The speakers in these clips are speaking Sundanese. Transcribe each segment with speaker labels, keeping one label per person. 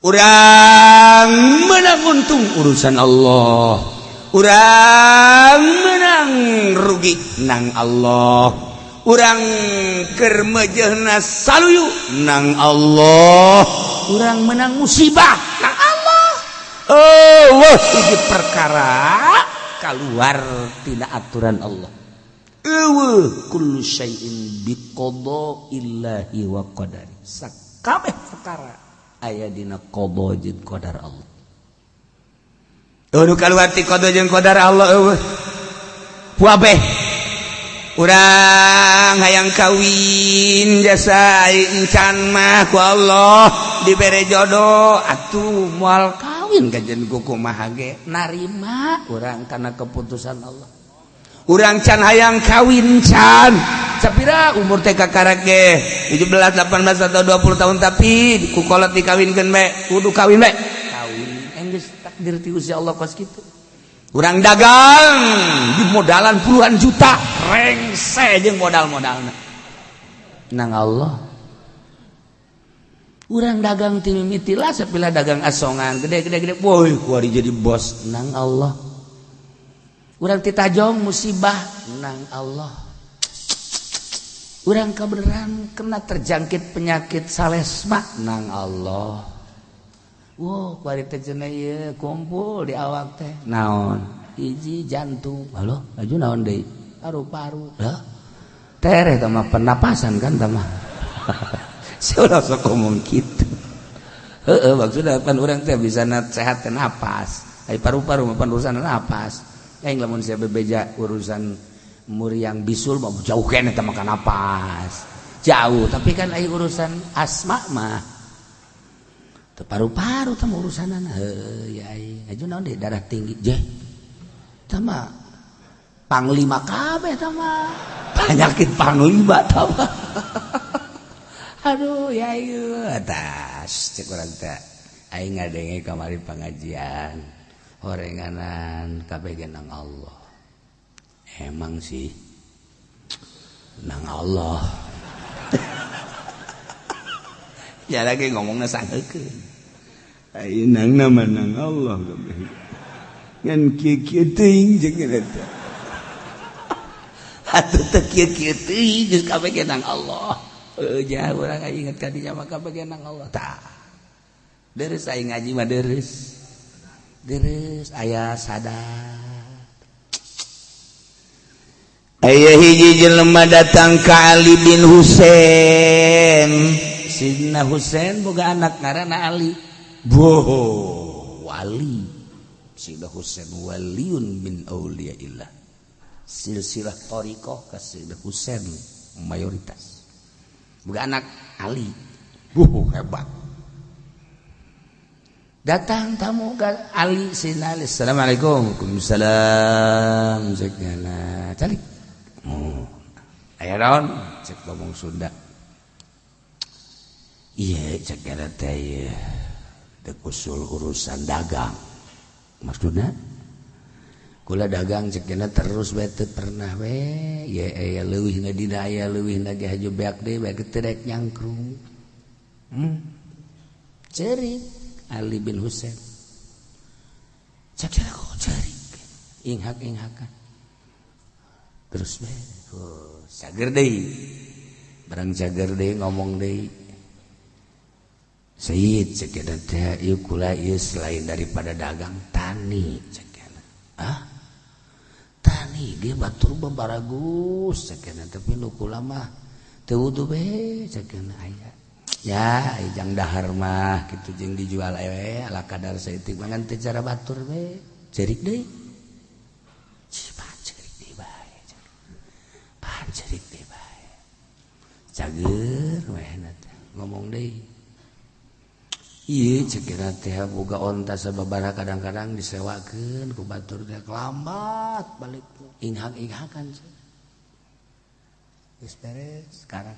Speaker 1: Urang menang untung urusan Allah, urang menang rugi nang Allah, urang keur mejehna saluyu nang Allah, urang menang musibah nang Allah. Oh, hiji perkara keluar tina aturan Allah. Eueuh, kullu syai'in biqada'illahi wa qadari. Sakabeh perkara aya dina qada jeung qadar Allah. Eueuh, kaluar ti qada jeung qadar Allah eueuh. Puabeh urang hayang kawin jasa encan mah ku Allah dibere jodoh atuh moal kawin kajen kumaha ge narima urang karena keputusan Allah. Urang can hayang kawin can sapira umur TK karek ge 17, 18 atau 20 tahun, tapi ku kolot dikawinkeun bae, kudu kawin bae, kawin enggeus takdir ti Gusti Allah kos kitu. Urang dagang di modalan puluhan juta, rengse jeung modal-modalna nang Allah. Urang dagang ti mimiti lah sapila dagang asongan gede gede gede, woi, kuari jadi bos nang Allah. Urang titajong musibah nang Allah. Urang kebenaran kena terjangkit penyakit salesma nang Allah. Wow, kuari teh cenah ieu kumpul di awak teh naon, hiji jantung, halo, laju naon deui, paru-paru. Hah, tereh tah mah pernapasan kan tah mah. Sia sok ngomong kitu. Heeh, maksudna pan urang teh bisa sehat teh napas. Ai paru-paru mah pan urusan napas. Aing lamun sia bebeja urusan muriang bisul mah jauh keneh teh makan napas. Jauh, tapi kan ai urusan asma mah teu paru-paru teh urusanana. Heuh ya aing. Aju naon deui, darah tinggi jeh. Tah mah panglima kabeh tah mah. Penyakit panglima tah mah. Aduh ya ieu atas cek urang teh. Aing ngadenge kamari pengajian horenganan kabeh ge nang Allah. Emang sih nang Allah. Ya lagi ngomongna sangeukeun. Aing nang nama nang Allah kabeh. Ngan kieu-kieu teuing jeung eta. Atuh teu kieu-kieu teuing geus kabeh ge nang Allah. Heuh jah urang inget ka dinya mah kabeh ge nang Allah. Tah. Deres aing ngaji mah deres. Deres aya sadar. Aya hiji jelema datang ka Ali bin Husain. Sidna Husain boga anak ngaranna Ali. Boho, wali. Sidna Husain waliun min auliyaillah. Silsilah thariqah ka Sidna Husain mayoritas. Boga anak Ali. Boho, hebat. Datang tamu ke Ali, Sidna Ali. Assalamualaikum. Waalaikumsalam. Cek nyana. Calik. Oh. Aya naon? Cek ngomong Sunda. Iya, cek nyana teh ieu. Dek usul urusan dagang. Maksudna? Kula dagang cek nyana terus bae teu pernah we. Ye aya leuwihna dina aya leuwihna ge haju beak deui bae teu rek nyangkrung. Ceurik Ali bin Husain. Cek nyana kok ceurik. Inghak-inghakan. Terus bae. Oh, cager deui. Barang cager deui ngomong deui. Sayyid cek nyana teh ieu kula ieu selain daripada dagang tani cek nyana. Ah? Tani ge batur mah baragus cek nyana, tapi nu kula mah teu wudu be cek nyana aya. Ya, jang dahar mah kitu jeung dijual we ala kadar saeutik mah ngan teu cara batur we. Ceurik deui. Cipat ceurik deui bae. Pan ceurik deui bae. Cager we teh ngomong deui. Ieu cek kira teh boga onta sababaraha, kadang-kadang disewakeun ku batur teh lambat balik inghak-inghakan. Geus beres sekarang.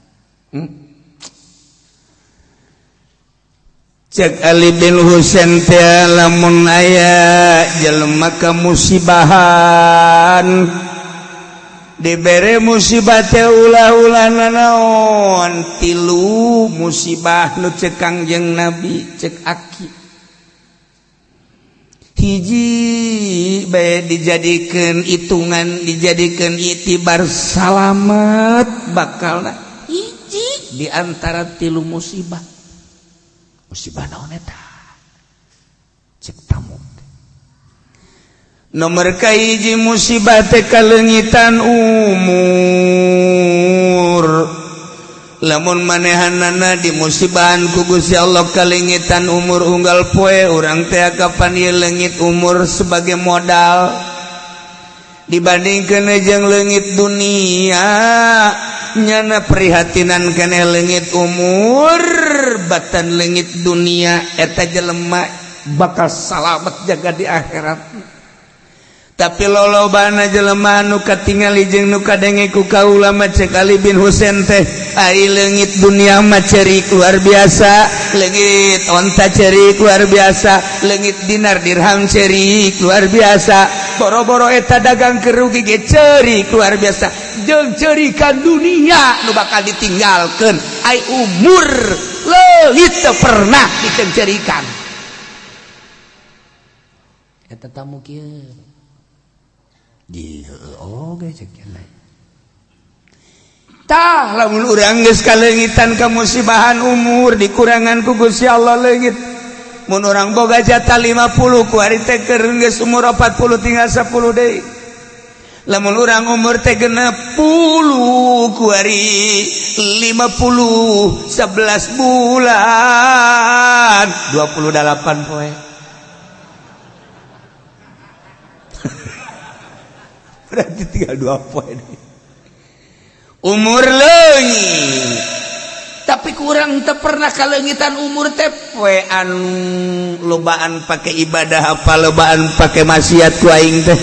Speaker 1: Cek Ali bin Husain teh lamun aya jelema kamusibahan. Dibere musibah teh ulah-ulah nanaon, tilu musibah nu cek Kangjeng Nabi, cek aki. Hiji bae dijadikan hitungan, dijadikan itibar salamet bakal hiji di antara tilu musibah. Musibah naon eta? Cek tamu. Nomor kahiji musibah teh kaleungitan umur. Lamun manehanana di musibahan ku Gusti Allah kalengitan umur, unggal poe urang teh kapan ieu leungit umur sebagai modal dibandingkeun jeung leungit dunia, nyana prihatinan keneh leungit umur batan leungit dunia. Eta jelema bakal salamet jaga di akhirat. Tapi lolobana jelema nu katingali jeung nu kadenge ku kaula mah, cek Ali bin Husain teh, ari leungit dunia mah cerik luar biasa, leungit onta cerik luar biasa, leungit dinar dirham cerik luar biasa, boro-boro eta dagang kerugi ge cerik luar biasa, jeung cerikan dunia nu bakal ditinggalkeun. Ai umur leungit teu pernah dicerikan. Eta tamu kieu di oge cek. Tah, lamun urang geus kaleungitan kamusibahan umur, dikurangan ku Gusti Allah leungit. Mun urang boga jatah 50, ku ari teh keur geus umur 40, tinggal 10 deui. Lamun urang umur teh 60, ku ari 50 11 bulan 28 poe. Berarti tinggal 2 poe umur leungit. Tapi kurang teu pernah kaleungitan umur teh. Poe anu lobaan pake ibadah apa lobaan pake maksiat ku aing teh?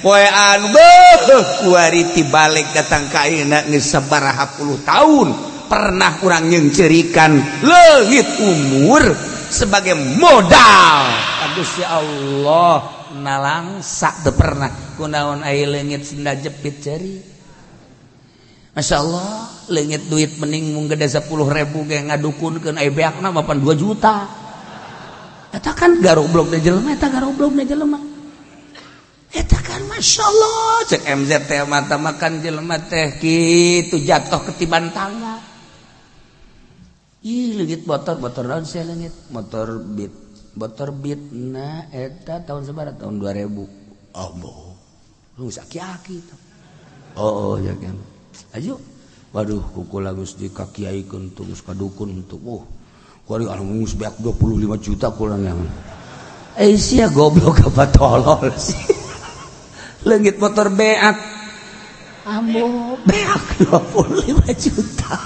Speaker 1: Poe anu beuh kuari tibalik datang ka ayeuna geus sabaraha puluh tahun, pernah urang nyengcerikan leungit umur sebagai modal? Aduh ya Allah, nalangsa teu pernah. Kunaon aya leungit sendal jepit ceri? Masya Allah, leungit duit mending mung gede 10.000 ge ngadukunkeun, aya beakna mapan 2 juta. Eta kan garoblok na jelema, eta garoblok na jelema. Eta kan Masya Allah, cek MZ teh mata makan jelema teh kitu jatuh ketiban tangga. Ih, leungit motor, motor naon sia leungit? Motor Beat. Motor Beat na eta tahun sabaraha? Tahun 2000. Allah. Lu geus aki-aki. Oh, ya kan. Ayo. Waduh, kukula geus dikakiaikeun tuh, geus kadukun tuh. Oh. Kuari anu geus beak 25 juta kurang yang. Eh, sia goblok apa tolol sih? Leungit motor beak. Ambo beak 25 juta.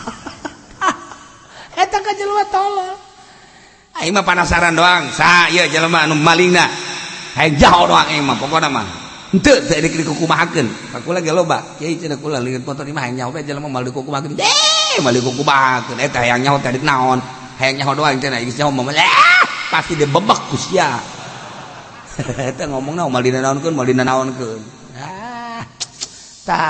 Speaker 1: Eta ka jelema tolol. Aing mah penasaran doang. Sa ieu jelema anu malingna. Hayang jaho doang aing mah pokona mah. Henteu teu rek dikukumahakeun. Kula ge loba. Kiai cenah kula leungit motor ieu mah hayang nyaho bae jelema moal dikukumahakeun. Eh, moal dikukumahakeun. Eta hayang nyaho teh naon? Hayang nyaho doang cenah, geus nyaho mah pasti dibebek ku sia. Eta ngomongna moal dinanaonkeun, moal dinanaonkeun. Ah. Ta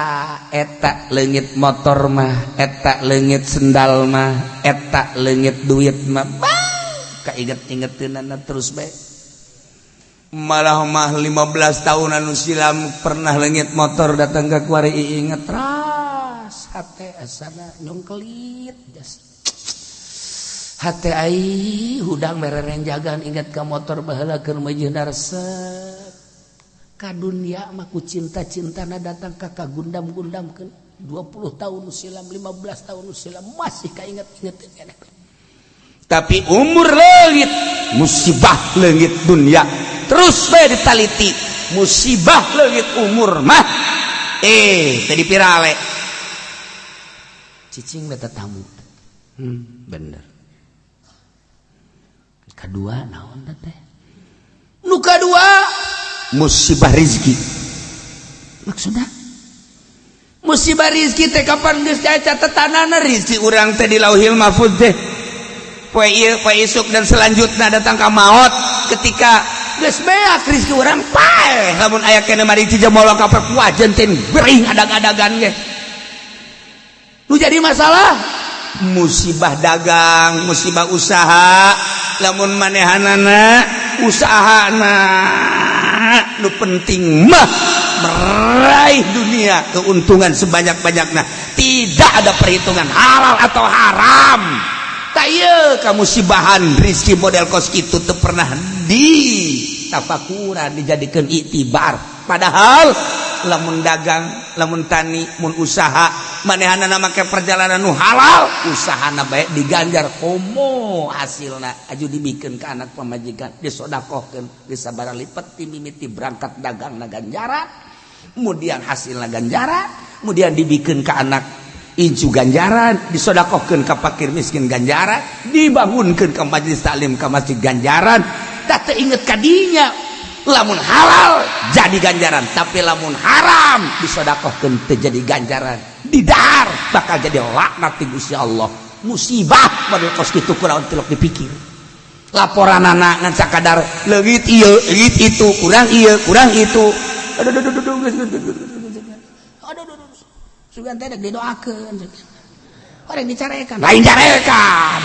Speaker 1: eta leungit motor mah, eta leungit sendal mah, eta leungit duit mah. Bah, kainget-ingeteunana terus bae. Malah mah 15 tahun anu silam pernah leungit motor datang ke kuari inget ras hate asana nyongkelit jas hate ai hudang merereng jagaan inget ka motor baheula keur meujeuhna resep ka dunia mah ku cinta-cintana datang ka kagundam-gundamkeun. 20 tahun silam, 15 tahun silam, masih kainget-inget keneh. Tapi umur leungit, musibah leungit dunia terus bae ditaliti. Musibah leungit umur mah tadi pirale cicing beta tamu. Bener. Kedua naon teh? Nu kadua musibah rizki. Maksudna musibah rizki teh kapan geus catetanana rizki urang teh di Lauhil Mahfuz teh, poe ieu, poe isuk, dan selanjutnya datang ka maot. Ketika Geus beak rezeki urang paeh. Lamun aya keneh mari cijemolo ka wajen tin gering adag-adagan ge. Nu jadi masalah musibah dagang, musibah usaha, lamun manehanana usahana nu penting mah meraih dunia, keuntungan sebanyak-banyaknya, tidak ada perhitungan halal atau haram. Tak iya kamusibahan rizki model kos itu tuh pernah di tafakuran, dijadikan iktibar. Padahal lamun dagang, lamun tani, mun usaha manehanana make perjalanan nu halal, usahana baik diganjar komo hasilna aju dibikeun ka anak pamajikan, disodakohkeun disabara lipat. Ti mimiti berangkat dagang na ganjaran, kemudian hasilna ganjaran, kemudian dibikin ke anak incu ganjaran, disodakohkeun ka fakir miskin ganjaran, dibangunkeun ke majelis taklim, ka masjid ganjaran. Tak teu inget kadinya. Lamun halal jadi ganjaran, tapi lamun haram disodakohkeun teu jadi ganjaran, didahar bakal jadi laknat ti Gusti Allah. Musibah model kos kitu kurang tilok dipikir. Laporan anak ngan sakadar leungit ieu, leungit itu, kurang ieu, kurang itu. Aduh, aduh, aduh, aduh, aduh, aduh, aduh, aduh, sugan teh dek didoakeun orang dicarekan, lain carekan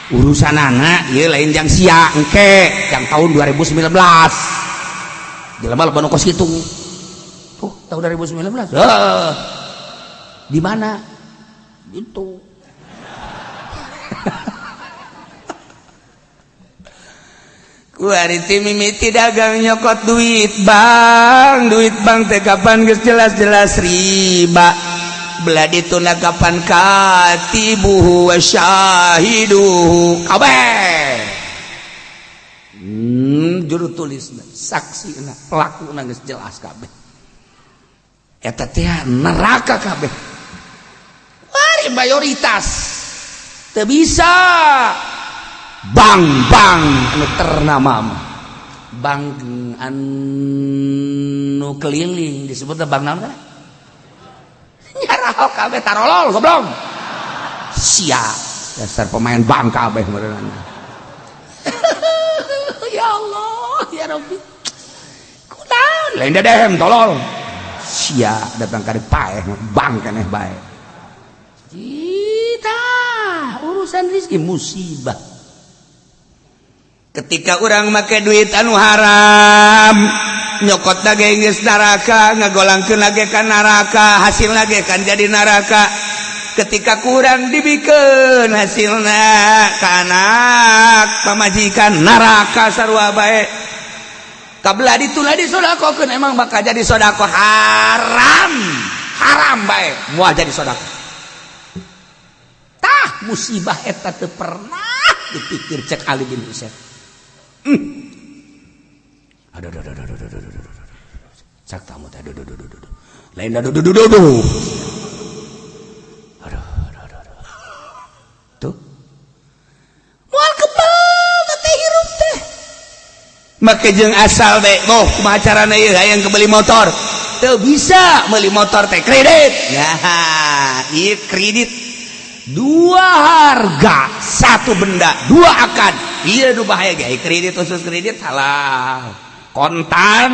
Speaker 1: urusan anak ieu, lain jang sia engke yang tahun 2019 jelema loba nu kos kitu. Oh, tahun 2019. Heuh, di mana itu? Kuari ti mimiti dagang nyokot duit bank, duit bank teh kapan geus jelas-jelas riba. Belah dituna kapan katibuhu wa syahiduhu kabeh. Juru tulisna, saksina, pelakuna geus jelas kabeh. Eta teh neraka kabeh. Kuari mayoritas teu bisa bank-bank anu ternama mah. Bank anu keliling disebut bank naon kan? Nyarahok kabeh, tarolol goblok. Sia dasar pemain bank kabeh meureunana. Ya Allah, ya Rabbi. Kunaon? Lain dedehem tolol. Sia datang ka paeh bank keneh bae. Cita urusan rezeki musibah. Ketika orang make duit anu haram, nyokot lagi geus neraka, ngagolangkeun lagi kan neraka, hasil lagi kan jadi neraka. Ketika kurang dibikeun hasilna ka anak pamajikan, neraka sarua bae. Kabla dituna disodakohkeun, emang bakal jadi sodako haram, haram bae moal jadi sodako. Tah, musibah eta teu pernah dipikir cek Ali bin Husain. Aduh, aduh, aduh, aduh, aduh, aduh, aduh, aduh. Cak tamu teh, aduh, aduh, aduh, aduh, aduh. Lain aduh, aduh, aduh, aduh. Aduh, aduh, aduh, aduh. Tuh. Moal kebal teh hirup teh. Make jeung asal teh, oh, kumaha carana ieu hayang kebeli motor. Teu bisa meuli motor teh kredit. Nah, ieu kredit dua harga satu benda, dua akad. Iya, nu bahaya ge kredit, khusus kredit halal, kontan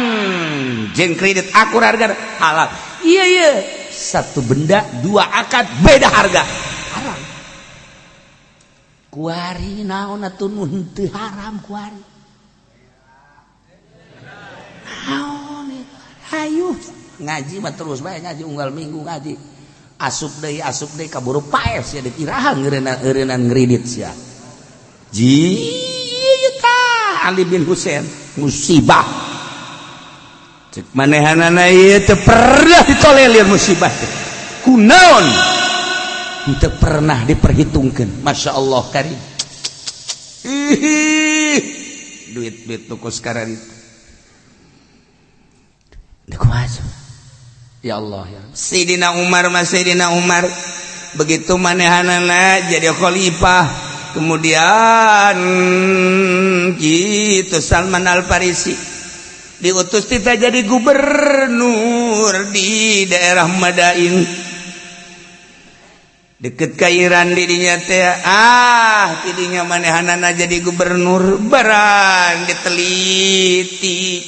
Speaker 1: jeung kredit akur harga halal. Iya, iya, satu benda dua akad beda harga haram. Kuari naon atuh nu henteu haram? Kuari naon? Hayu ngaji mah terus bae ngaji, unggal minggu ngaji, asup deui, asup deui, kaburu paeh sia, dikirahan ngeureunaan ngredit sia. Ji tah Ali bin Husain musibah cek manehanana ieu teu pernah ditolelir musibah teh. Kunaon teu pernah diperhitungkeun? Masya Allah karim. Ih, duit duit tuku sekarang itu. Kumaha? Ya Allah ya. Sayyidina Umar mas, Sayyidina Umar begitu manehanana jadi khalifah, kemudian gitu Salman Al Farisi diutus kita jadi gubernur di daerah Madain. Deket ka Iran didinya teh, ah, tidinya manehanana jadi gubernur barang diteliti.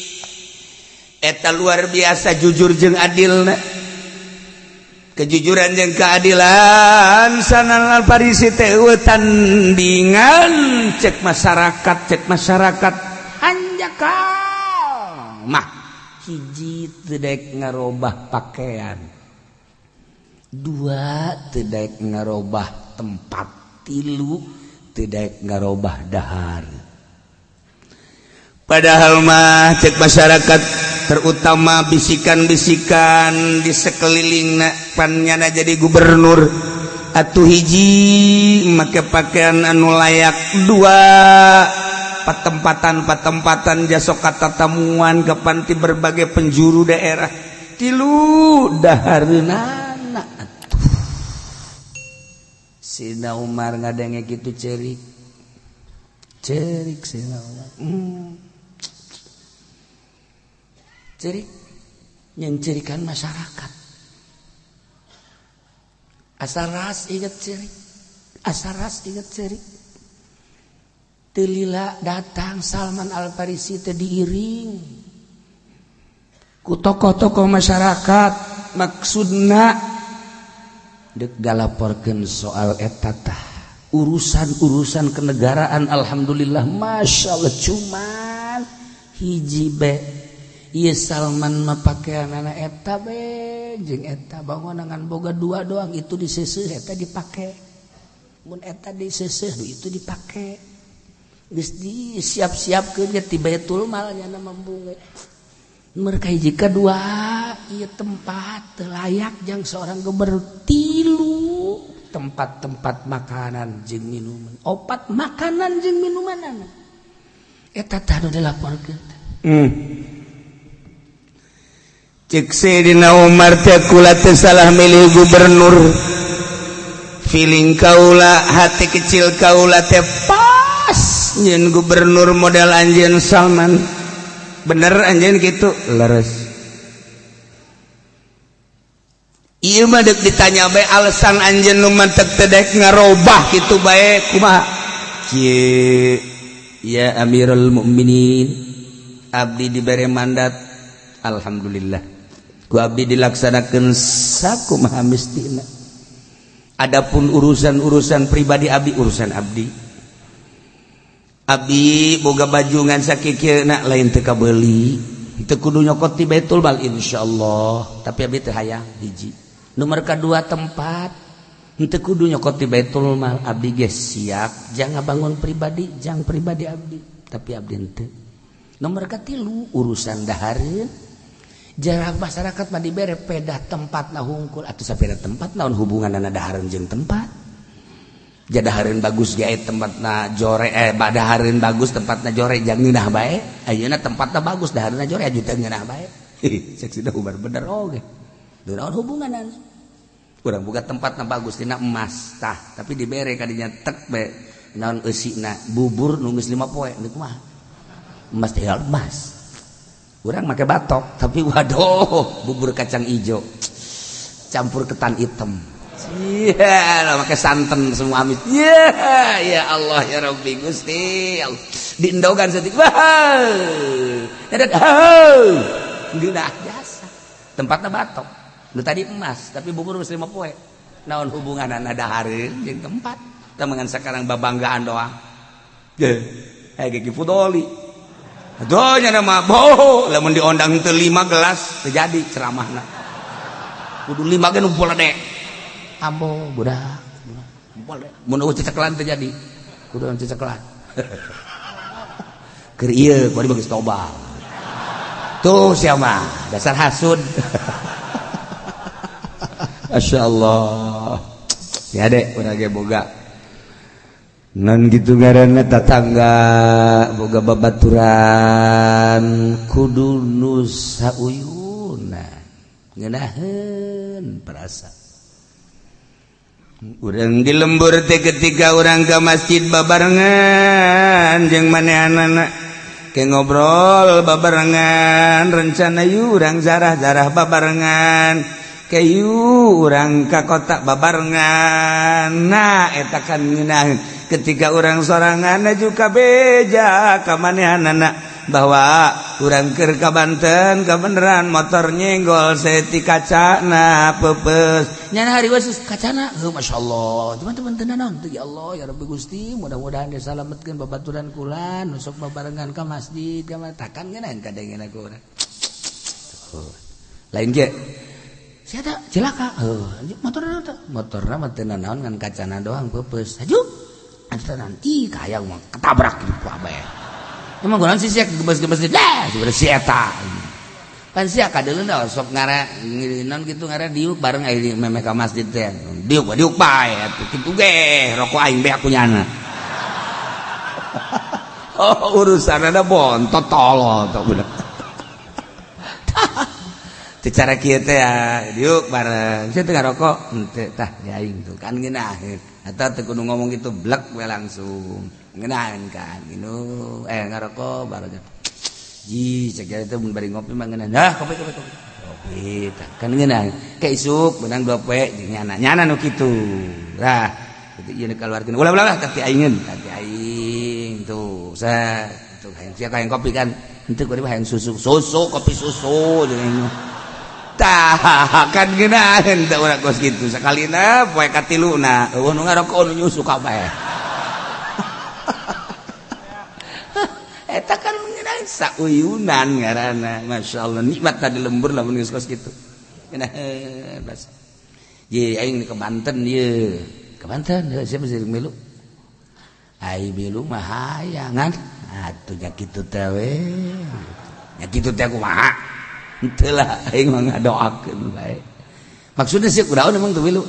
Speaker 1: Eta luar biasa jujur jeung adilna. Kejujuran jeung keadilan Salman Al Farisi teh euweuh tandingan cek masyarakat. Cek masyarakat hanjakal mah, hiji, teu daek ngarobah pakaian, dua, teu daek ngarobah tempat, tilu, teu daek ngarobah dahar. Padahal mah cek masyarakat, terutama bisikan-bisikan di sekeliling pannyana jadi gubernur atuh, hiji, make pakaian anu layak, dua, patempatan patempatan jasok kata tamuan ke panti berbagai penjuru daerah, tilu, dahareunana. Atuh Sina Umar ngadenge gitu, cerik cerik Sina Umar. Cerik nyencirikan masyarakat, asal ras inget cerik, asal ras inget cerik. Telila datang Salman Al Farisi teh diiring ku tokoh-tokoh masyarakat, maksudna dek galaporkeun soal eta tah urusan-urusan kenegaraan. Alhamdulillah, Masya Allah, cuman hiji be. Ieu Salman mah pakaianana eta be jeung eta bangunan boga dua doang, itu diseuseuh, eta dipake, mun eta diseuseuh, itu dipake. Geus disiap-siapkeun ge ti Baitul Mal nya mambunge. Mereka hiji, kedua, ieu tempat teu layak jang seorang gubernur, tilu, tempat-tempat makanan jeung minuman, opat, makanan jeung minuman eta tah nu dilaporkeun. Cek Sayyidina Umar teh, kula teh salah milih gubernur. Feeling kaula, hati kecil kaula teh pas nyeun gubernur model anjeun Salman. Bener anjeun gitu, leres. Ieu mah deuk ditanya bae alasan anjeun nu mantek teu daek ngarobah kitu bae kumaha? Kieu ya, Amirul Mukminin, abdi dibere mandat, alhamdulillah ku abdi dilaksanakeun sakumaha mistina. Adapun urusan-urusan pribadi abdi, urusan abdi. Abdi boga baju ngan sakikieu, lain teu kabeuli, teu kudu nyokot ti Baitul Mal, insyaallah, tapi abdi teu hayang. Hiji, nomor kedua, tempat henteu kudu nyokot ti Baitul Mal, abdi ge siap jangan bangun pribadi jang pribadi abdi, tapi abdi henteu. Nomor katilu, urusan dahareun. Jarak masyarakat mah dibere pedah tempat na hungkul atau sapeda tempat, naon hubunganna dahareun jeung tempat? Jadahareun bagus ge tempatna jore, eh, badahareun bagus tempatna jore, jang ngeunah bae. Ayeuna tempatna bagus, dahareunna jore, aju teu ngeunah bae. Cek Sida Umar, bener oge, naon hubunganna? Urang buka tempatna bagus dina emas tah, tapi dibere kadinya tek be naon eusina bubur nu geus 5 poe, deuk kumaha? Emas tinggal emas. Urang make batok, tapi waduh, bubur kacang ijo campur ketan hitam. Iya, yeah, pakai santan semua amis. Ya, yeah, ya Allah ya Rabbi Gusti. Diendogan setik. Wah. Geunah jasa. Tempatnya batok. Nu tadi emas, tapi bubur geus 5 poe. Naon hubunganna dahareun jeung tempat? Temengan sekarang babanggaan doang. Ye, eh, gigi fudoli. Aduh, nya mah boh, lamun diondang teu 5 gelas terjadi ceramahna. Kudu 5 ge nu dek. Ambo budak. Mun eueuh cecekelan teu jadi. Kudu cecekelan. Keur ieu kuari bagus toba. Tuh siapa? Dasar hasud. Masya Allah. Ya dek, urang ge boga non gitu ngaranna tetangga, boga babaturan, kudu nu sauyuna ngeunaheun perasa. Urang di lembur teh ketika urang ke masjid babarengan jeung manehanana ke ngobrol babarengan, rencana yuk urang zarah-zarah babarengan. Kayu urang ka kota babarengan. Nah, eta kan ngeunah ketika urang sorangan juga beja ka manehanana bahwa urang keur ka Banten kebeneran motor nyenggol seti kacana pepes nyana hari wasus kacana. Heuh, masyaallah, teman-teman, teu naon teu. Ya Allah, ya Rabbi Gusti, mudah-mudahan disalametkeun babaturan kula nu sok babarengan ka masjid ka takan ngeunah kadengena ku urang. Lain ge sia teh cilaka. Heuh, motorna teh, motorna mah teu nanaon, ngan kacana doang peupeus. Haju atuh, nanti kaya mah ketabrak gitu ku abae. Emang kunaon sih sia gebes-gebes lah sebenarnya si eta pan sia kadeuleu sok ngara ngirinan gitu, ngara diuk bareng aya memeh ka masjid teh, diuk diuk bae atuh kitu ge rokok aing beak ku nyana. Oh, urusan ada bontot tolol tok budak. Secara kieu teh ya, diuk bareng sia teh ngarokok henteu, tah ya aing tuh kan ngeunaheun atau teu kudu ngomong gitu, blek we langsung ngeunaheun kan. Minum, eh, ngarokok bareng ji cek itu mun bari ngopi mah ngeunah. Nah, kopi kopi kopi kopi tah kan ngeunah ke isuk beunang 2 poe jeung nyana nyana nu kitu. Nah, itu ieu keluarkeun ulah ulah tapi aing tapi aing tuh saya tuh hayang sia hayang kopi kan henteu, kudu hayang susu susu kopi susu jeung tah kan ngeunaheun teh urang kos kitu. Sakalina poe katiluna eueuh nu ngarokok, nu nyusu kabeh. Eta kan ngeunaheun sauyunan ngaranna. Masyaallah, nikmat tadi lembur lamun geus kos kitu ngeunaheun. Bas ye aing ke Banten ye, ke Banten heuh sia mesti milu, ai milu mah hayangan atuh nya kitu teh we, nya kitu teh kumaha. Henteu lah, aing mah ngadoakeun bae. Maksudnya sih kunaon emang tuh milu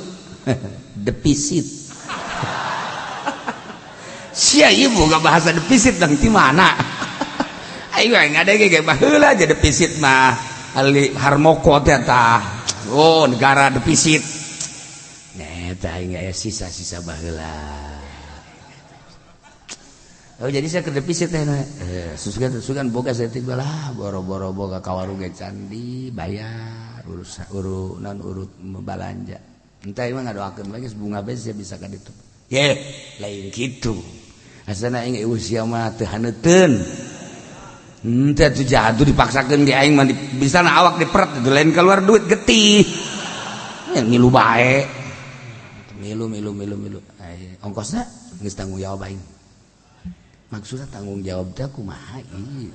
Speaker 1: defisit sia ieu boga bahasa defisit dang ti mana aing mah ngadenge ge baheula aja defisit mah ali harmoko teh tah. Oh, negara defisit. Nah, eta aing aya sisa-sisa baheula. Oh, jadi saya ke defisit teh. Eh, susukan susukan boga saya lah boro-boro boga ka warung ge can dibayar, urus urut non urut balanja. Entah emang ngadoakeun lagi bunga bae sia bisa ka ditu. Ye, lain kitu. Asana aing usia mah teu haneuteun. Henteu atuh jatuh dipaksakeun ge aing mah bisa na awak diperet itu lain keluar duit getih. Ya, milu bae. Milu milu milu milu. Ai ongkosna geus tanggung jawab aing. Maksudnya tanggung jawab teh kumaha ieu?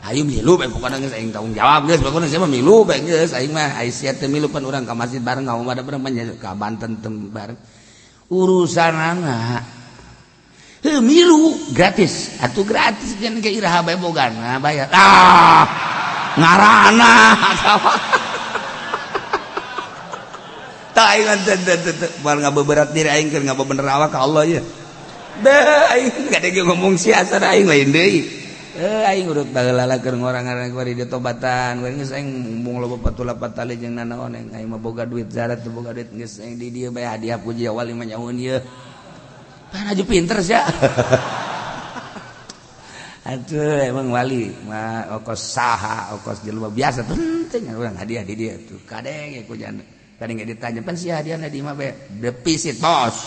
Speaker 1: Ayo milu bae pokona geus aing tanggung jawab geus, pokona sia mah milu bae geus aing mah. Ai sia teu milu pan urang ka masjid bareng, ka mana bareng, ka Banten teu bareng. Urusanana heuh milu gratis atuh, gratis kan ke iraha bae bogana bayar. Ah, ngarana tah aing teu teu teu moal ngabeberat diri aing keur ngabebener awak ka Allah ye. Deh aing gak ngomong sia aing lain deui. Eh, aing urut baheula lah keur ngorang-ngorang kuari ditobatan geus aing mung loba patula patali jeung nanaon. Aing mah boga duit zarat teu boga duit geus aing di dieu bae hadiah puji wali mah nyaun ieu pan aju pinter sia. Atuh emang wali mah okos saha okos jelema biasa penting urang hadiah di dieu tuh kadenge ku jana kadenge ditanya pan sia hadiahna di imah bae defisit bos.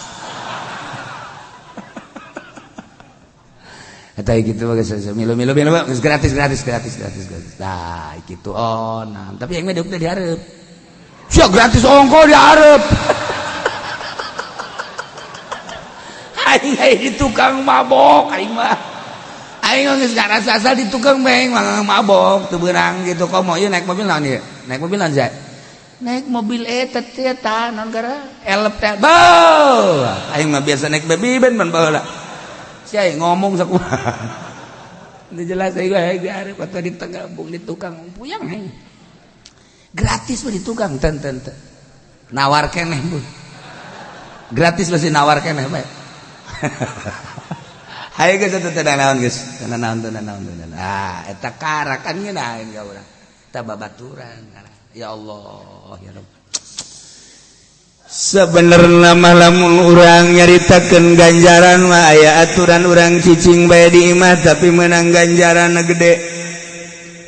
Speaker 1: Eta gitu geus milu milu milu geus gratis gratis gratis gratis gratis. Nah, gitu oh nah, tapi yang mah diuk dihareup. Sia gratis ongko dihareup. Aing aing di tukang mabok aing mah. Aing geus ngarasa asal di tukang bae mah mabok teu beunang gitu komo ieu naik mobil naon ieu? Naik mobil naon sia? Naik mobil eta teh tah naon gara? Elep teh. Beuh. Aing mah biasa naik baby ben ban baheula. Sia ngomong sakumaha. Ini jelas aing mah dihareup atau di tengah bung di tukang puyang aing. Gratis mah di tukang ten ten ten. Nawar keneh bu. Gratis masih nawar keneh bae. Hayo geus atuh teu naon geus. Teu naon teu naon teu naon. Ah, eta karakan ngeunaheun ka urang. Eta babaturan. Ya Allah, ya Rabb. Sebenarnya mah lamun urang nyaritakeun ganjaran mah aya aturan urang cicing bae di imah tapi menang ganjaran gede.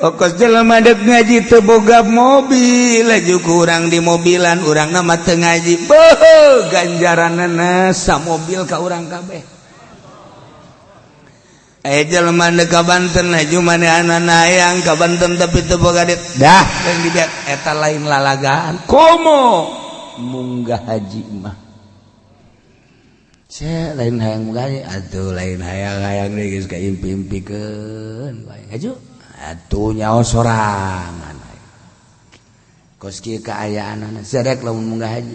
Speaker 1: Okos jelema dek ngaji teu boga mobil, laju kurang di mobilan, urang nama teu ngaji. Beuh, ganjaranna samobil ka urang kabeh. Aya jelema dek ka Banten, laju manehanana hayang ka Banten tapi teu boga duit. Dah, yang dibiak eta lain lalagaan. Komo munggah haji mah. Sia lain hayang munggah haji, atuh lain hayang-hayang deui geus kaimpi-impikeun bae. Haju atuh nyaho sorangan. Kos kieu kaayaanana sia rek lamun munggah haji.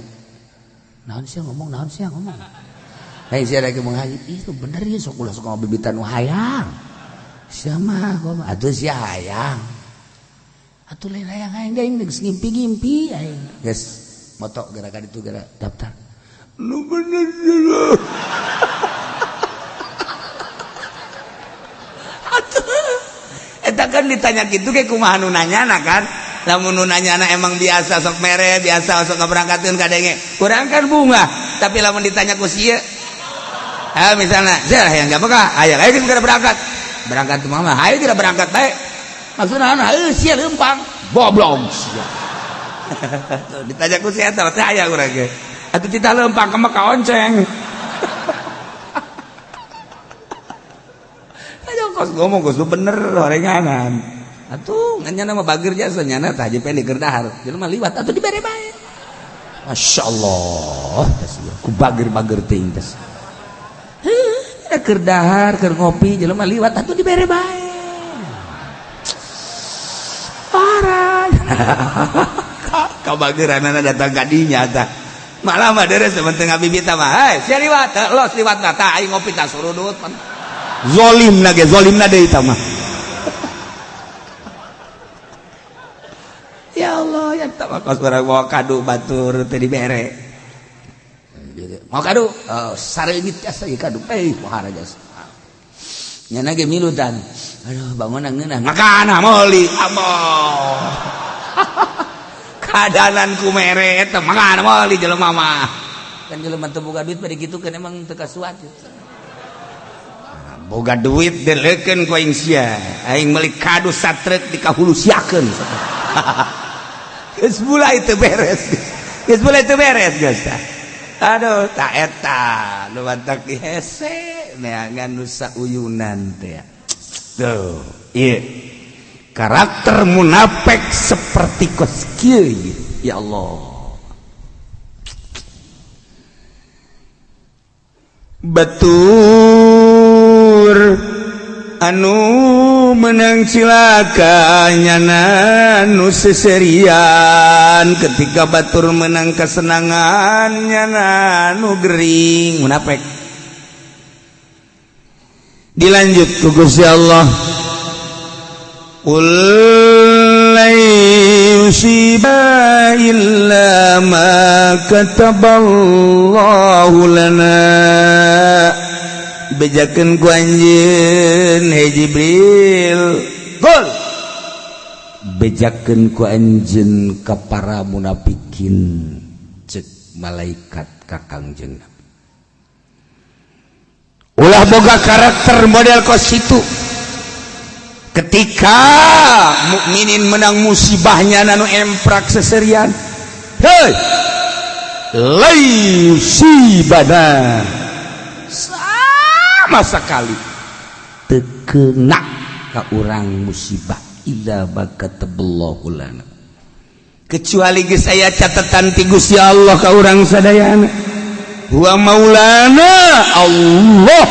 Speaker 1: Naon sia ngomong, naon sia ngomong. Hei sia rek munggah haji, itu bener ya sok ulah sok ngabibitan nu hayang. Sia mah kumaha atuh sia hayang. Atuh lain hayang-hayang deui geus ngimpi-ngimpi aing. Geus moto gerakan itu gerak daftar. Lu bener dulu. Eta kan ditanya gitu kayak kumaha nu nanyana kan. Lamun nu nanyana emang biasa sok mere, biasa sok ngaberangkatkeun kadenge. Kurang kan bunga, tapi lamun ditanya ku sieu. Ah misalnya, sia hayang ka Mekah, aya ayo geus berangkat. Berangkat ke mama, ayo geura berangkat bae. Maksudna heuh sia leumpang, goblok sia. Ditanya ku sia eta teh aya urang ge. Atuh titah leumpang ke Mekah onceng. Ayo kos ngomong kos lu bener horenganan. Atuh ngan nyana mah bager jasa nyana tah haji pendek keur dahar. Jelema liwat atuh dibere bae. Masya Allah, tas ieu ku bager-bager teuing tas. Heuh, keur dahar keur ngopi jelema liwat atuh dibere bae. Parah. Kabageranana datang ka dinya tah. Malah mah deres penting ngabibita mah. Hei, sia liwat, los liwat mah tah aing ngopi tah surudut. Zolim na ge, zolim na deui tah mah. Ya Allah, ya tak kos urang bawa kadu batur teu dibere. Mau kadu? Oh, sareungit jasa ieu kadu. Eh, pohara jasa. Nyana ge milutan. Aduh, bangunan ngeunah. Makana meuli. Amoh. Kadanan ku mere eta makana meuli jelema mah. Kan jelema teu boga duit bari kitu kan emang teu kasuat. Boga duit deleukeun ku aing sia. Aing meuli kadu satrek dikahulusiakeun. Geus mulai teu beres. Geus mulai teu beres geus tah. Aduh, tak eta nu mantak hese neangan nu sauyunan teh. Tuh, ieu karakter munafik seperti kos kieu ya Allah. Batur anu menang cilaka nyana nu seserian ketika batur menang kesenangan nyana nu gering munafik. Dilanjut ku Gusti Allah, qul la yusiba illa ma kataballahu lana. Bejakeun ku anjeun hei Jibril, gol bejakeun ku anjeun ka para munafikin, cek malaikat ka Kangjeng Nabi. Ulah boga karakter model kos itu. Ketika mukminin menang musibahnya nanu emprak seserian, hei laisibana sama sekali tekena ka urang musibah illa bakataballahu lana, kecuali geus aya catatan ti Gusti Allah ka urang sadayana. Huwa maulana Allah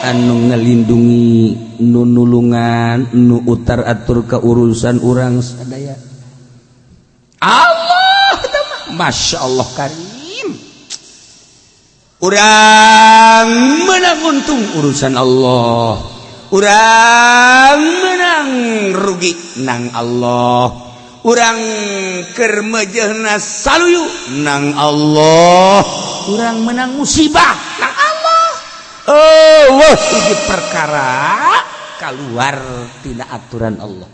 Speaker 1: anu ngelindungi, nu nulungan, nu utar atur ke urusan urang sadaya. Allah, Masya Allah karim. Urang menang untung urusan Allah, urang menang rugi nang Allah, urang keur meujeuhna saluyu nang Allah, urang menang musibah nang Allah. Oh, hiji perkara keluar tina aturan Allah.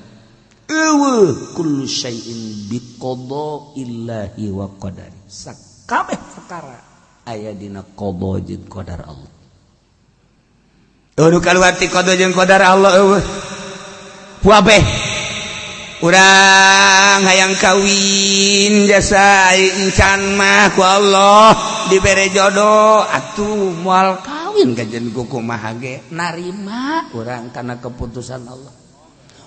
Speaker 1: Eueuh kullu syai'in biqada'illahi wa qadari. Sakabeh perkara aya dina qada jeung qadar Allah. Eueuh kaluar ti qada jeung qadar Allah eueuh. Puabeh Urang hayang kawin jasa encan mah ku Allah dibere jodoh atuh moal kawin kajen ku kumaha ge narima urang karena keputusan Allah.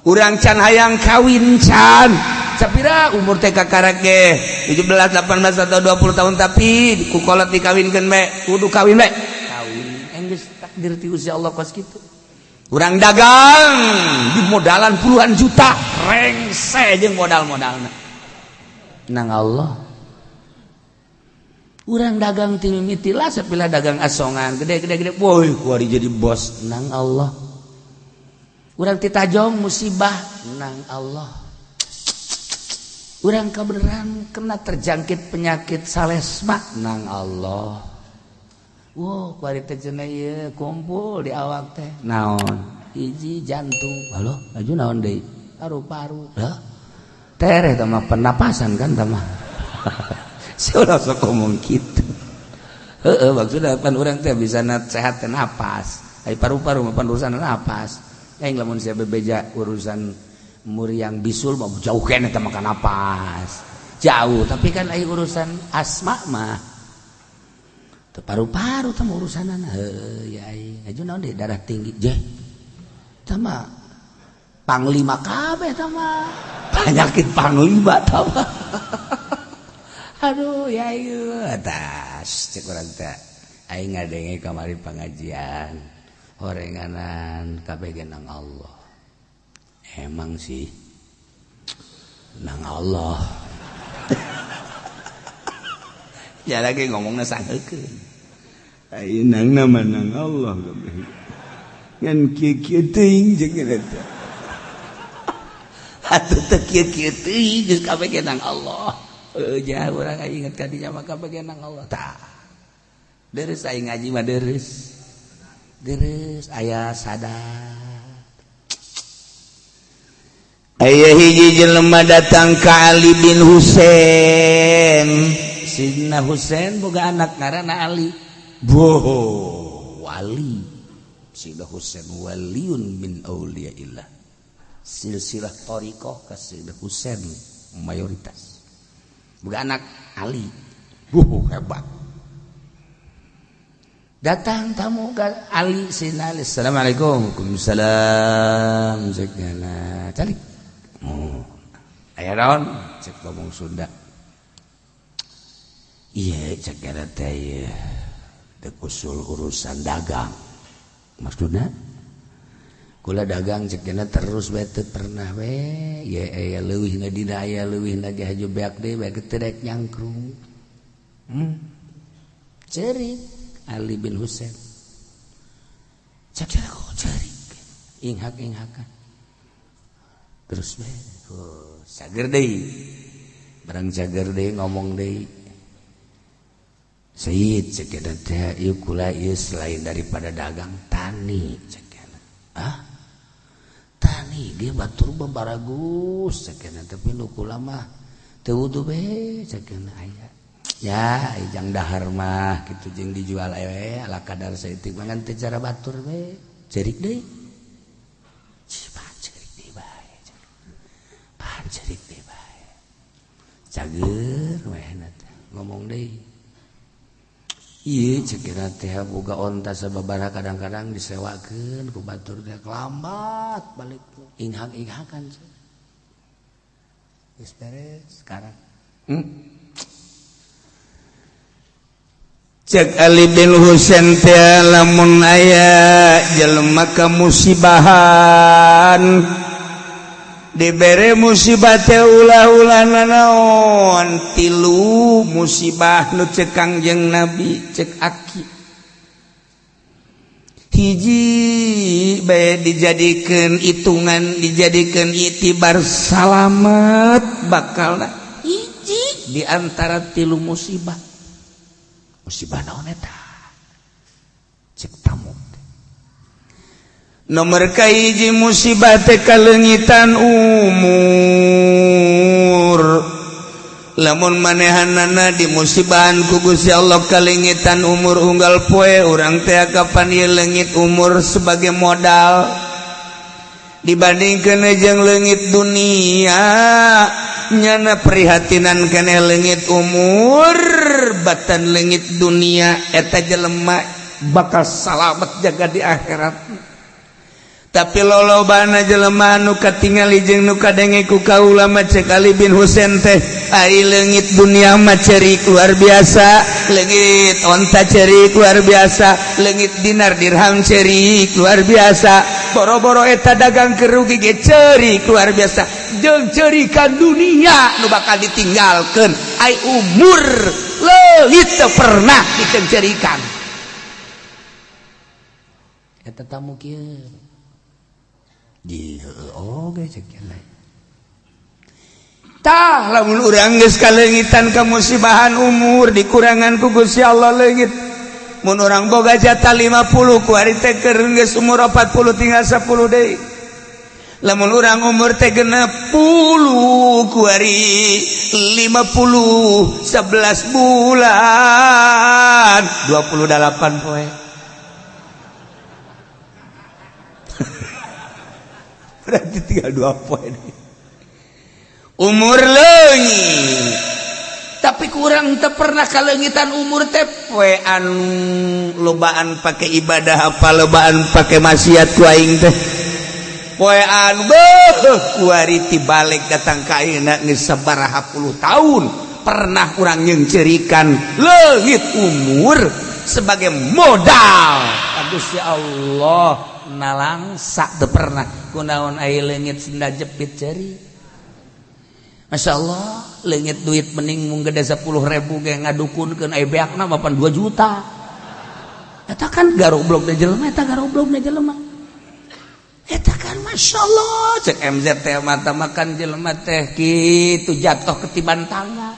Speaker 1: Urang can hayang kawin, can sapira umur teh kakarak ge 17, 18 atau 20 tahun, tapi ku kolot dikawinkeun bae, kudu kawin bae, kawin. Enggeus takdir ti Gusti Allah kos kitu. Urang dagang di modalan puluhan juta, rengse jeung modal-modalna, nang Allah. Urang dagang ti mimiti lah sapila dagang asongan gede gede gede, woi, kuari jadi bos, nang Allah. Urang titajong musibah, nang Allah. Urang kebenaran kena terjangkit penyakit salesma, nang Allah. Wow, kuari teh cenah ieu kumpul di awak teh naon? Hiji jantung, halo, laju naon deui? Paru-paru. Hah? Tereh teh mah pernapasan kan teh mah. Sia sok ngomong kitu. Heeh, maksudna pan urang teh bisa sehat teh napas. Ai paru-paru mah pan urusan napas. Aing lamun sia bebeja urusan muriang bisul mah jauh keneh teh makan napas. Jauh, tapi kan ai urusan asma mah teu paru-paru teh urusanana. Heuh ya aing. Aju naon deui, darah tinggi je. Tah mah panglima kabeh tah mah. Penyakit panglima tah mah. Aduh ya ieu atas cek urang teh aing ngadenge kamari pengajian horenganan kabeh ge nang Allah. Emang sih nang Allah. Ya lagi ngomongna sangeukeun. Aing nang nama nang Allah kabeh. Ngan kieu-kieu teuing jeung eta. Atuh teu kieu-kieu teuing geus kabeh ge nang Allah. Heuh jah urang inget ka dinya mah kabeh ge nang Allah. Tah. Deres aing ngaji mah deres. Deres aya sadar. Aya hiji jelema datang ka Ali bin Husain. Sidna Husain boga anak ngaranna Ali. Boho, wali. Sidna Husain waliun min auliyaillah. Silsilah thariqah ka Sidna Husain mayoritas. Boga anak Ali. Boho, hebat. Datang tamu ke Ali, Sidna Ali. Assalamualaikum. Waalaikumsalam. Cek nyana. Calik. Oh. Aya naon? Cek ngomong Sunda. Iya, cek nyana teh ieu. Dek usul urusan dagang. Maksudna? Kula dagang cek nyana terus bae teu pernah we. Ye aya leuwihna dina aya leuwihna ge haju beak deui bae teu rek nyangkrung. Ceurik Ali bin Husain. Cek nyana kok ceurik. Inghak-inghakan. Terus bae. Oh, cager deui. Barang cager deui ngomong deui. Sayyid cek nyana teh ieu kula ieu selain daripada dagang tani cek nyana. Ah? Tani ge batur mah baragus cek nyana, tapi nu kula mah teu wudu be cek nyana aya. Ya, jang dahar mah kitu jeung dijual we ala kadar saeutik mah ngan teu cara batur we. Ceurik deui. Cih, cerik deui bae. Pan cerik deui bae. Cager we teh ngomong deui. Ieu cek kira teh boga onta sababaraha kadang-kadang disewakeun ku batur teh lambat balik inghak-inghakan. Geus beres sekarang. Cek Ali bin Husain teh lamun aya jelema kamusibahan dibere musibah teh ulah-ulah nanaon tilu musibah nu cek Kangjeng Nabi cek aki hiji bae dijadikeun hitungan dijadikeun itibar salamet bakalna hiji di antara tilu musibah. Musibah naon eta cek tamu? Nomor kahiji musibah teh kaleungitan umur. Lamun manehanana di musibahan ku Gusti Allah kalengitan umur unggal poe urang teh kapan ieu leungit umur sebagai modal. Dibandingkeun jeung leungit dunia, nyana prihatinan keneh leungit umur batan leungit dunia. Eta jelema bakal salamet jaga di akhirat. Tapi lolobana jelema nu katingali jeung nu kadenge ku kaula mah, cek Ali bin Husain teh, ari leungit dunia mah cerik luar biasa, leungit onta cerik luar biasa, leungit dinar dirham cerik luar biasa, boro-boro eta dagang kerugi ge cerik luar biasa, jeung cerikan dunia nu bakal ditinggalkeun. Ai umur leungit teu pernah diceungceurikan. Eta tamu kieu di oge cek. Tah, lamun urang geus kaleungitan kamusibahan umur, dikurangan ku Gusti Allah leungit. Mun urang boga jatah 50, ku ari teh keur geus umur 40, tinggal 10 deui. Lamun urang umur teh 60, ku ari 50 11 bulan 28 poe, berarti tinggal 2 poin umur leungit. Tapi kurang teu pernah kaleungitan umur teh. Poe anu lobaan pake ibadah apa lobaan pake maksiat ku aing teh? Poe anu beuh kuari tibalik datang ka ayeuna geus sabaraha puluh tahun, pernah urang nyeungceurikan leungit umur sebagai modal? Gusti Allah nalangsa teu pernah. Kunaon? Ai leungit sendal jepit ceri, Masya Allah. Leungit duit mending mung gede 10.000 ge ngadukunkeun, aya beakna mapan 2 juta. Eta kan garoblok na jelema, eta garoblok na jelema eta kan. Masya Allah, cek MZ teh mata makan jelema teh kitu jatuh ketiban tangga.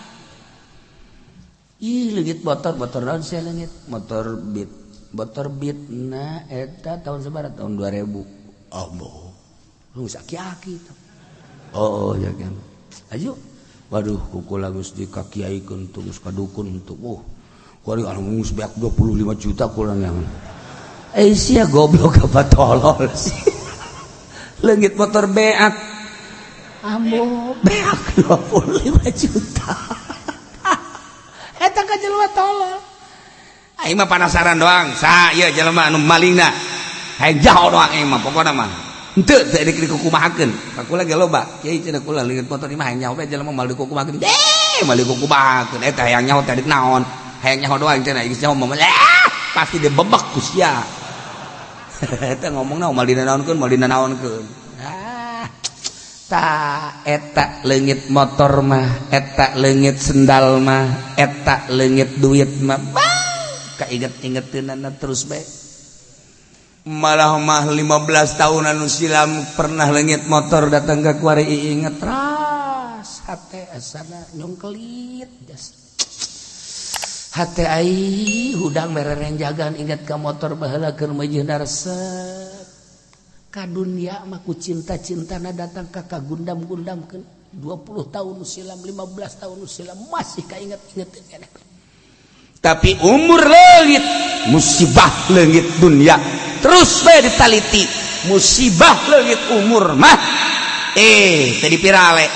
Speaker 1: Ih, leungit motor, motor naon sia? Leungit motor Beat, motor Beat. Nah, eta tahun sabaraha? Tahun 2000. Allah, lu aki-aki. Oh, ya kan, ayo. Waduh, kukula geus dikakiaikeun tuh, geus kadukun tuh. Oh, kuari anu geus beak 25 juta kula yang eh sia goblok apa tolol sih? Leungit motor beak, ambo beak 25 juta. Eta ka jelema tolol. Aing mah penasaran doang, sa ieu jelema anu malingna hayang jaho doang. Aing mah pokona mah henteu teu dikukumahakeun. Kula ge loba kiai cenah kula leungit motor mah hayang nyaho bae jelema mal dikukumahakeun. Eh, mal dikukumahakeun eta hayang nyaho teh naon? Hayang nyaho doang cenah, geus nyaho mah pasti dibebek ku sia. Eta ngomongna mal dinanaonkeun, mal dinanaonkeun. Ah, ta eta leungit motor mah, eta leungit sendal mah, eta leungit duit mah kainget-ingeteunana terus bae. Malah mah 15 tahun anu silam pernah leungit motor datang ke kuari, inget ras hate asana nyongkelit jas hate ai hudang mererenjagan inget ka motor baheula keur meujeuhna resep ka dunia mah. Ku cinta-cintana datang ka kagundam-gundamkeun. 20 tahun silam, 15 tahun silam, masih kainget-inget keneh. Tapi umur leungit, musibah leungit dunia terus bae ditaliti. Musibah leungit umur mah tadi pirale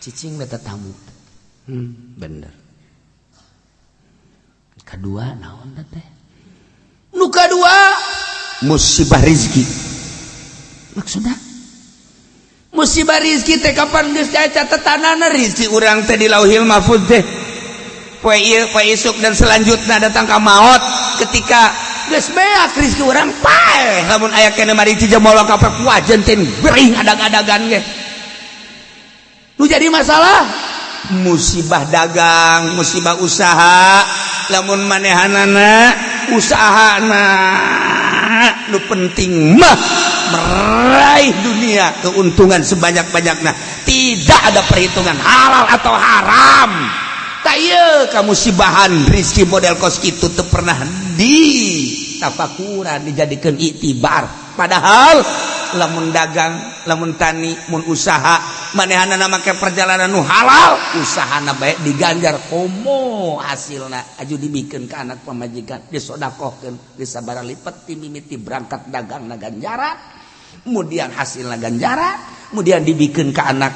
Speaker 1: cicing beta tamu. Bener. Kedua naon teh? Nu kadua musibah rizki. Maksudna musibah rizki teh kapan geus catetanana rizki urang teh di Lauhil Mahfuz teh, poe ieu, poe isuk, dan selanjutnya datang ka maot. Ketika geus beak rizki urang, paeh. Lamun aya keneh mari cijemolo ka wajen teh bering adag-adagan ge. Nu jadi masalah musibah dagang, musibah usaha. Lamun manehanana usahana nu penting mah meraih dunia, keuntungan sebanyak-banyaknya, tidak ada perhitungan halal atau haram. Tak ieu kamusibahan rizki model kos kitu teu pernah di tafakuran, dijadikan iktibar. Padahal lamun dagang, lamun tani, mun usaha, manehanana make perjalanan nu halal, usahana baik diganjar komo hasilna aju dibikeun ka anak pamajikan, disodakohkeun, disabara lipat ti mimiti berangkat dagang na ganjaran. Kemudian hasilna ganjaran, kemudian dibikin ke anak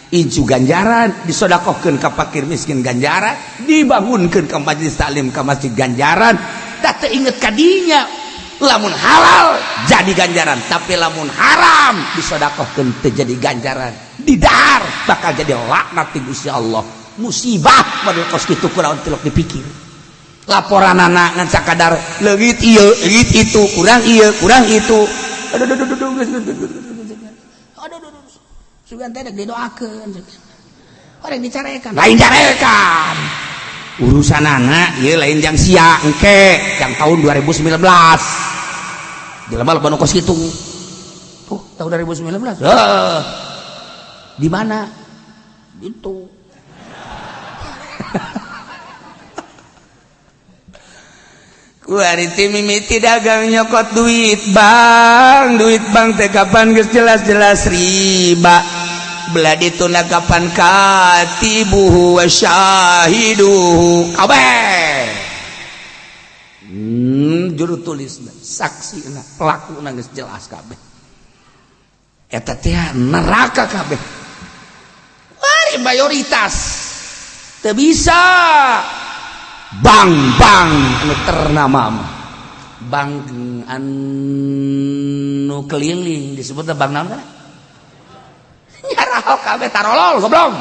Speaker 1: incu ganjaran, disodakohkeun ka fakir miskin ganjaran, dibangunkeun ke majelis taklim, ke masjid ganjaran. Tak teu inget kadinya, lamun halal jadi ganjaran, tapi lamun haram disodakohkeun teu jadi ganjaran, didahar bakal jadi laknat ti Gusti Allah, musibah model kos kitu. Kurang tilok dipikir laporan anak ngan sakadar leungit ieu, leungit itu, kurang ieu, kurang itu. Aduh, aduh, aduh, aduh, aduh, aduh, aduh, aduh, sugan teh didoakeun, orang dicarekan, lain carekan urusan anak ieu, lain jang sia engke yang tahun 2019 jelema loba nu kos kitu. Tuh, tahun 2019. Heuh, di mana itu? Kuari mimiti dagang nyokot duit bank, duit bank teh kapan geus jelas-jelas riba. Belah dituna kapan katibuhu wa syahiduhu kabeh. Juru tulis, saksi, pelaku geus jelas kabeh. Eta teh neraka kabeh. Wari mayoritas teu bisa bank-bank anu ternama mah, bank anu keliling disebut bank naon kan nyaraho kabeh, tarolol, goblok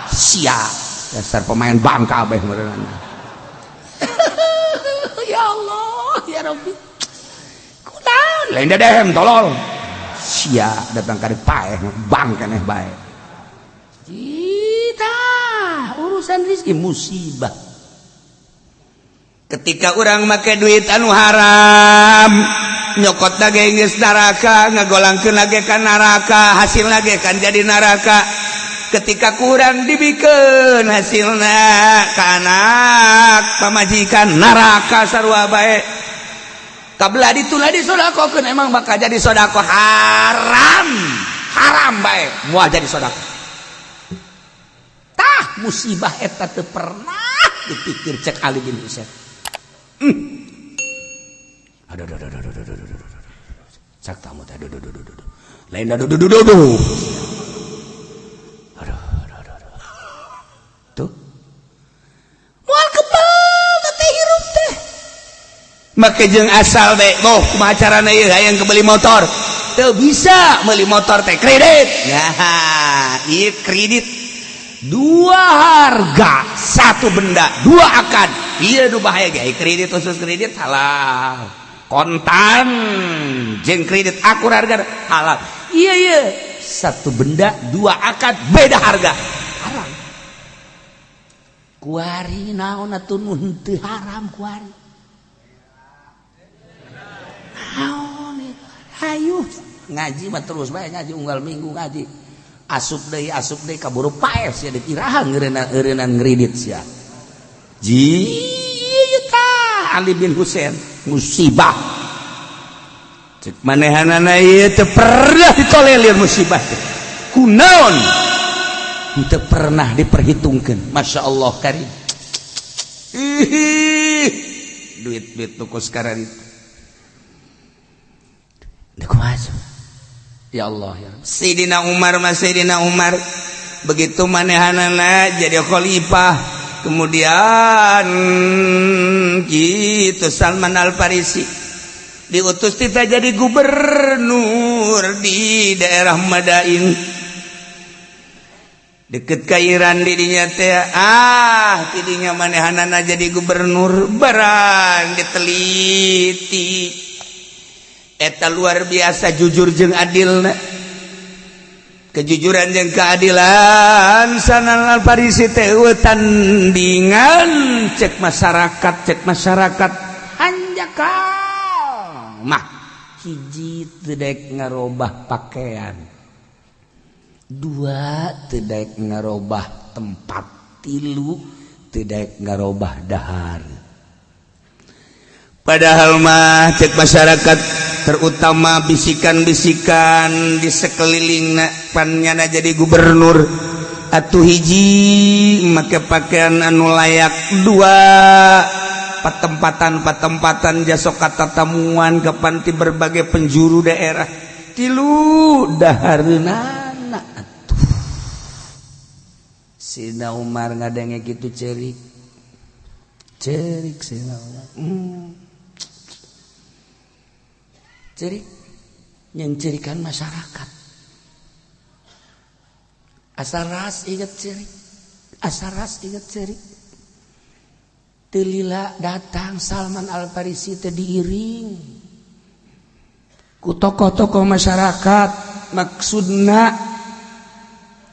Speaker 1: sia, dasar pemain bank kabeh meureunana. Ya Allah, ya Rabbi, kunaon lain dehem, tolol sia, datang ka paeh bank keneh bae. Cita urusan rezeki musibah. Ketika orang make duit anu haram, nyokot ge geus neraka, ngagolangkeun lagi kan neraka, hasil lagi kan jadi neraka. Ketika kurang dibikeun hasilna ka anak, pamajikan, neraka sarua bae. Kabla dituna disodakohkeun, emang bakal jadi sodako haram, haram bae moal jadi sodako. Tah, musibah eta teu pernah dipikir cek Ali bin Husain. Aduh, aduh, aduh, aduh, aduh, aduh, aduh, aduh. Cak tamu teh, aduh, aduh, aduh, aduh. Lain aduh, aduh, aduh, aduh. Aduh, aduh, aduh, aduh. Tuh. Moal kebal teh hirup teh. Make jeung asal deh, oh, kumaha carana ieu hayang kebeli motor. Teu bisa meuli motor teh kredit. Nah, ieu kredit dua harga satu benda, dua akad. Iya, nu bahaya ge kredit khusus, kredit halal, kontan jeung kredit akur harga halal. Iya iya, satu benda dua akad beda harga haram. Kuari naon atuh nu henteu haram? Kuari naon? Hayu ngaji mah terus bae ngaji, unggal minggu ngaji, asup deui, asup deui, kaburu paeh sia, dikirahan ngeureunaan ngridit sia. Ji tah Ali bin Husain musibah cek manehanana ieu teu pernah ditolelir musibah teh, kunaon teu pernah diperhitungkeun. Masya Allah karim. Ih, duit-duit nu sekarang itu. Ya Allah, ya Sayyidina Umar mas, Sayyidina Umar begitu manehanana jadi khalifah, kemudian gitu Salman Al Farisi diutus kita jadi gubernur di daerah Madain deket ke Iran didinya teh. Ah, tidinya manehanana jadi gubernur, barang diteliti eta luar biasa jujur jeung adil, kejujuran jeung keadilan Salman Al Farisi teh tandingan cek masyarakat. Cek masyarakat hanjakal mah hiji teu daek ngarobah pakaian, dua teu daek ngarobah tempat, tilu teu daek ngarobah dahar. Padahal mah cek masyarakat, terutama bisikan-bisikan di sekeliling pannyana jadi gubernur atuh, hiji make pakaian anu layak, dua patempatan patempatan jasok kata tamuan ke panti berbagai penjuru daerah. Tilu dahareunana atuh. Sina Umar ngadenge kitu cerik. Cerik Sina Umar. Cerik nyencirikan masyarakat. Asal ras inget cerik. Asal ras inget cerik. Telila datang Salman Al-Farisi teh diiring ku tokoh-tokoh masyarakat, maksudna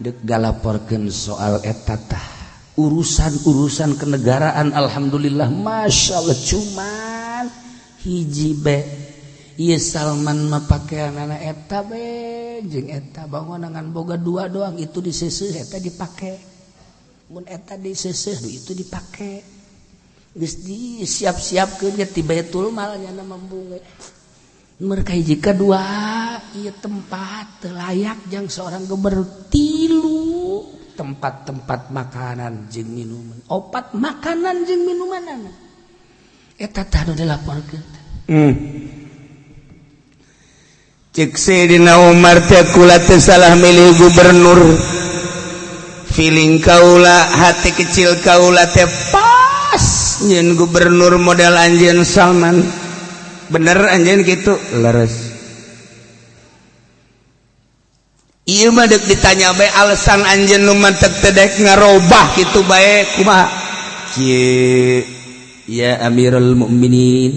Speaker 1: dek galaporkeun soal eta tah urusan-urusan kenegaraan. Alhamdulillah, masya Allah, cuman hiji be ieu Salman mah pakeanana eta be jeung eta bangunan boga dua doang, itu diseuseuh eta dipake, mun eta diseuseuh itu dipake. Geus disiap-siapkeun ge ti Baitul Mal nya mambunge. Mereka hiji kedua ieu tempat teu layak jang seorang gubernur. Tilu tempat-tempat makanan jeung minuman, opat makanan jeung minuman eta tah nu dilaporkeun.
Speaker 2: Cek Sayyidina Umar teh kula teu salah milih gubernur. Feeling kaula, hati kecil kaula teh pas nyeun gubernur model anjeun Salman. Bener anjeun kitu? Leres. Ieu mah deuk ditanya bae alasan anjeun nu mantek teu daek ngarobah kitu bae kumaha? Kieu ya Amirul Mukminin,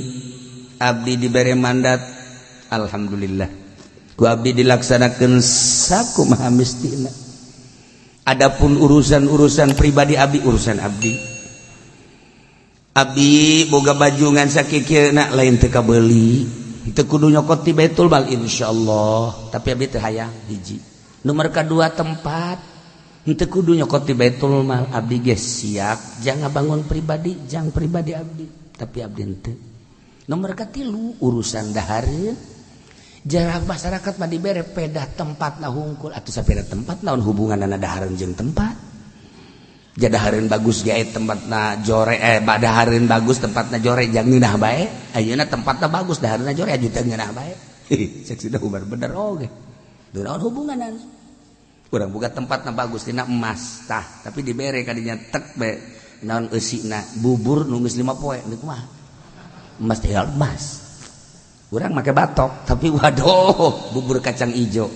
Speaker 2: abdi dibere mandat, alhamdulillah. Ku abdi dilaksanakeun sakumaha mistina. Adapun urusan-urusan pribadi abdi, urusan abdi. Abdi boga baju ngan sakikieuna lain teu kabeuli. Teu kudu nyokot ti Baitul Mal insyaallah, tapi abdi teu hayang hiji. Nomor kadua tempat henteu kudu nyokot ti Baitul Mal, abdi ge siap jang ngabangun pribadi, jang pribadi abdi, tapi abdi henteu. Nomor katilu urusan dahareun. Jarak masyarakat mah dibere pedah tempat na hungkul atuh sapeda tempat naon hubunganna dahareun jeung tempat. Jadahareun bagus ge tempatna jore, badahareun bagus tempatna jore jang ngeunah bae. Ayeuna tempatna bagus dahareunna jore aju teu ngeunah bae. Cek Sina Umar bener oge. Naon hubunganna? Urang boga tempatna bagus dina emas tah, tapi dibere kadinya tek be naon eusina bubur nu geus 5 poe deui kumaha? Emas teh emas. Urang make batok tapi waduh bubur kacang ijo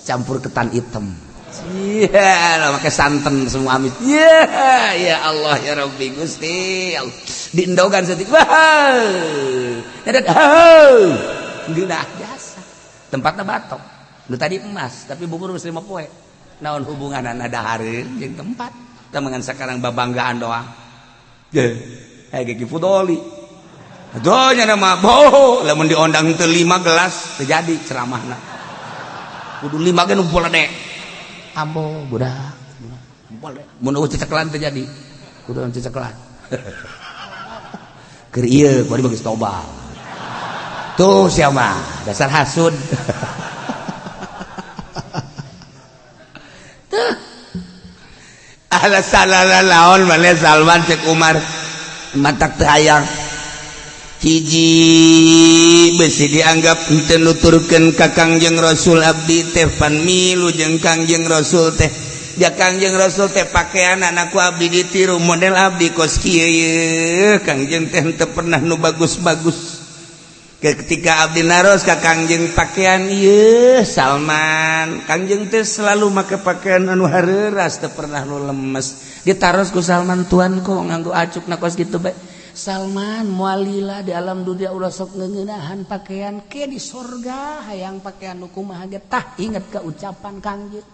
Speaker 2: campur ketan hitam. Iya, lah make santan semua amis. Ya, ya Allah ya Rabbi Gusti. Diendogan setik. Wah. Dadat. Geunah jasa. Tempatna batok. Nu tadi emas tapi bubur geus 5 poe. Naon hubunganna dahareun jeung tempat? Tah sekarang babanggaan doang. Ye, hey, ge fudoli. Aduh nya mah boh, lamun diondang teu 5 gelas teu jadi ceramahna. Kudu 5 ge nu poledek. Ambo budak, poledek. Mun eueuh ceceklan teu jadi. Kudu ceceklan. Keur ieu kuari geus tobat. Tuh sia mah dasar hasud. Tuh. Alasan laon maneh Salman cek Umar matak teu hayang. Hiji besi dianggap henteu nuturkeun ka Kangjeng Rasul abdi teh pan milu jeung Kangjeng Rasul teh. Ja Kangjeng Rasul teh pakaian ku abdi ditiru model abdi kos kieu ye. Kangjeng teh henteu pernah nu bagus-bagus. Ketika abdi naros ka Kangjeng pakaian ieu Salman, Kangjeng teh selalu make pakaian anu hareuras teu pernah nu lemes. Ditaros ku Salman, tuan kok nganggo acukna kos kitu bae. Salman mualila di alam dunia ulah sok ngeuneunahan pakaian ke di sorga hayang pakaian nu kumaha ge tah inget ke ucapan Kangjeng.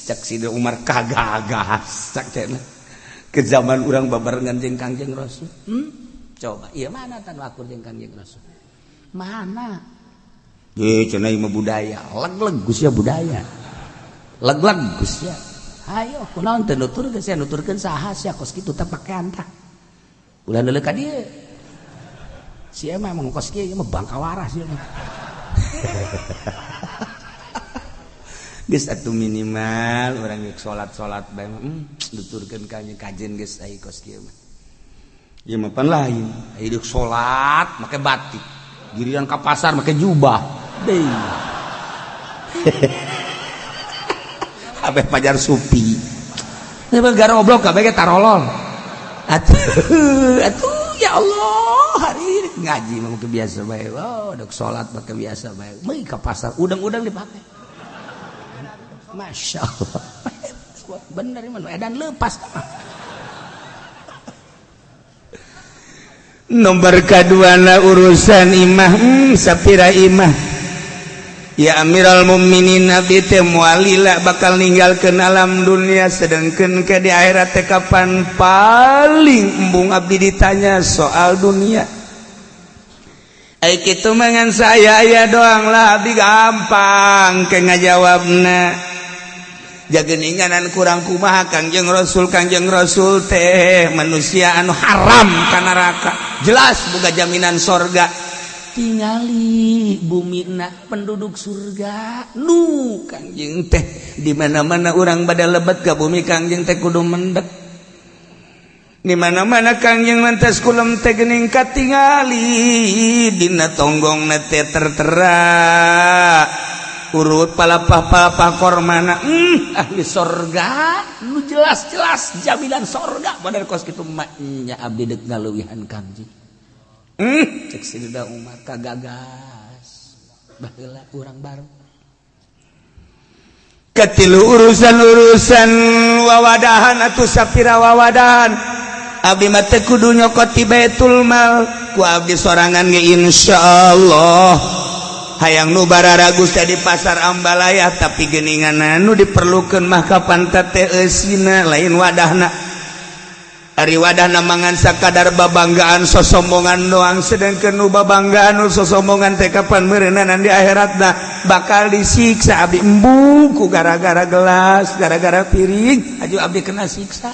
Speaker 2: Cek Sidina Umar kagagas cek cenah. Ke zaman urang babarengan jeung Kangjeng Rasul. Coba ieu mana tan akur jeung Kangjeng Rasul? Mana? Ye cenah ieu mah budaya, leg-leg geus ya budaya. Leg-leg geus ya. Hayo kunaon teu nuturkeun sia nuturkeun saha sia kos kitu teh pakaian tah. Ulah leuleuh ka dieu. Si emang emang kos kieu mah bangka waras ieu mah. Geus atuh minimal urang geus salat-salat bae mah nuturkeun ka kajen geus ai kos kieu mah. Ieu mah pan lain, ai deuk salat make batik, giliran ka pasar make jubah. Deui. Kabeh pajar supi. Garoblok kabeh ge tarolol. Atuh, atuh ya Allah, hari ini ngaji mah biasa bae. Oh, dek salat mah biasa bae. Meui ka pasar udang-udang dipake. Masya Allah. Bener iman edan lepas. Nomor kaduana urusan imah, sapira imah. Ya Amirul Mukminin abdi teh moal lila bakal ninggalkeun alam dunia sedengkeun ke di akhirat teh kapan paling embung abdi ditanya soal dunia. Ai kitu mah ngan saya aya doang lah abdi gampang ke ngajawabna. Jageninganan kurang kumaha Kangjeng Rasul teh manusia anu haram ka neraka. Jelas boga jaminan sorga. Tingali bumina penduduk surga nu Kangjeng teh di mana-mana urang bada lebet ka bumi Kangjeng teh kudu mendek. Di mana-mana Kangjeng lantas kulem teh geuning katingali dina tonggongna teh tertera urut palapah-palapah kormana ahli sorga nu jelas-jelas jaminan sorga bener kos kitu nya abdi deuk ngaleuwihan Kangjeng. Cek Sayyidina Umar kagagas baheula urang baru katilu urusan-urusan wawadahan atuh sapira wawadahan abdi mah teu kudu nyokot ti Baitul Mal ku abdi sorangan ge insyaallah hayang nu bararagus teh di pasar Ambalaya tapi geuningan anu diperlukeun mah kapan teh eusina lain wadahna. Ari wadahna mangan sakadar babanggaan sosombongan doang sedangkeun nu babanggaan nu sosombongan teh kapan meureunan di akhiratna bakal disiksa abdi embung ku gara-gara gelas gara-gara piring aju abdi kena siksa.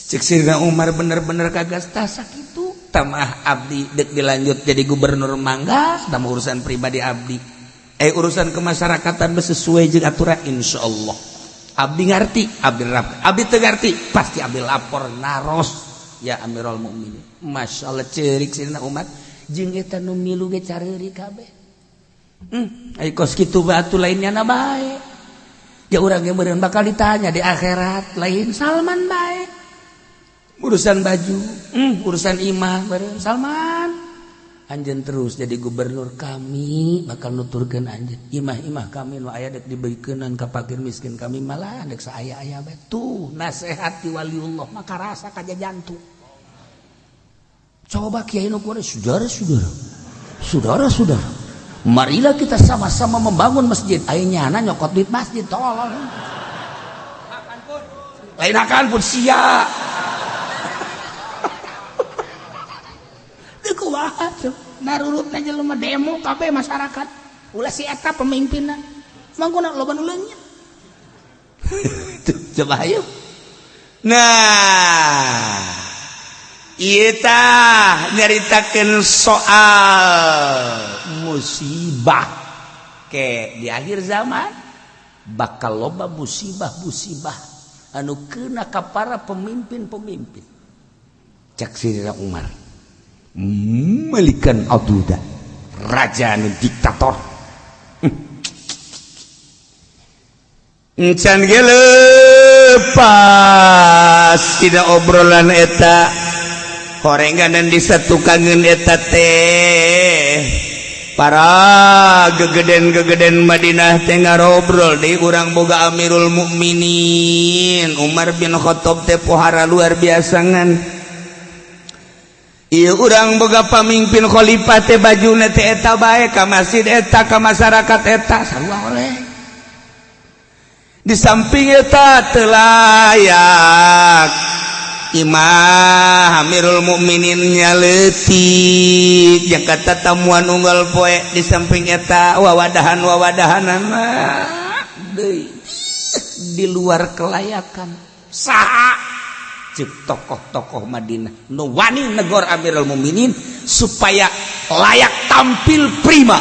Speaker 2: Cek Sayyidina Umar bener-bener kagas tah sakitu tamah abdi deuk dilanjut jadi gubernur mangga tah urusan pribadi abdi urusan kemasyarakatan sesuai jeung aturan insyaallah. Abdi ngarti, abdi rap, abdi teu ngarti, pasti abdi lapor naros ya Amirul Mukminin. Masya Allah ceurik Sayyidina Umar jeung eta nu milu ge careurik kabeh. Ai kos kitu batu lainnya na bae. Ya urang ge meureun bakal ditanya di akhirat lain Salman bae. Urusan baju, urusan imah meureun Salman. Anjeun terus jadi gubernur kami bakal nuturkeun anjeun. Imah-imah kami nu aya dek dibeukeunan ka fakir miskin kami malah dek saaya-aya bae. Tuh nasihat ti waliullah maka rasa ka jantung. Coba kiai nu kuari saudara-saudara. Saudara-saudara. Marilah kita sama-sama membangun masjid. Aya nyana nyokot duit masjid tolol. Lain akan pun sia. Teu kumaha tuh. Narurutna jelema demo kabeh masyarakat. Ulah si eta pemimpinna. Mangkuna loba nu leungit. Coba ayo. Nah, ieu tah nyaritakeun soal musibah ke di akhir zaman bakal loba musibah-musibah anu keuna ka para pemimpin-pemimpin. Cek Sayyidina Umar Malikan Abduda raja anu diktator. Encan ge leupas dina obrolan eta horenganan disatukangeun eta teh para gegeden-gegeden Madinah teh ngarobrol deui urang boga Amirul Mukminin Umar bin Khattab teh pohara luar biasa ngan ieu urang boga pamimpin khalifah teh bajuna teh eta bae ka masjid eta ka masyarakat eta sarua oleh. Di samping eta teu layak imah Amirul Mukminin nya leutik jeung kata tamuan unggal poe di samping eta wawadahan-wawadahanana deui di luar kelayakan. Saha cek tokoh-tokoh Madinah nu wani negor Amirul Mukminin supaya layak tampil prima.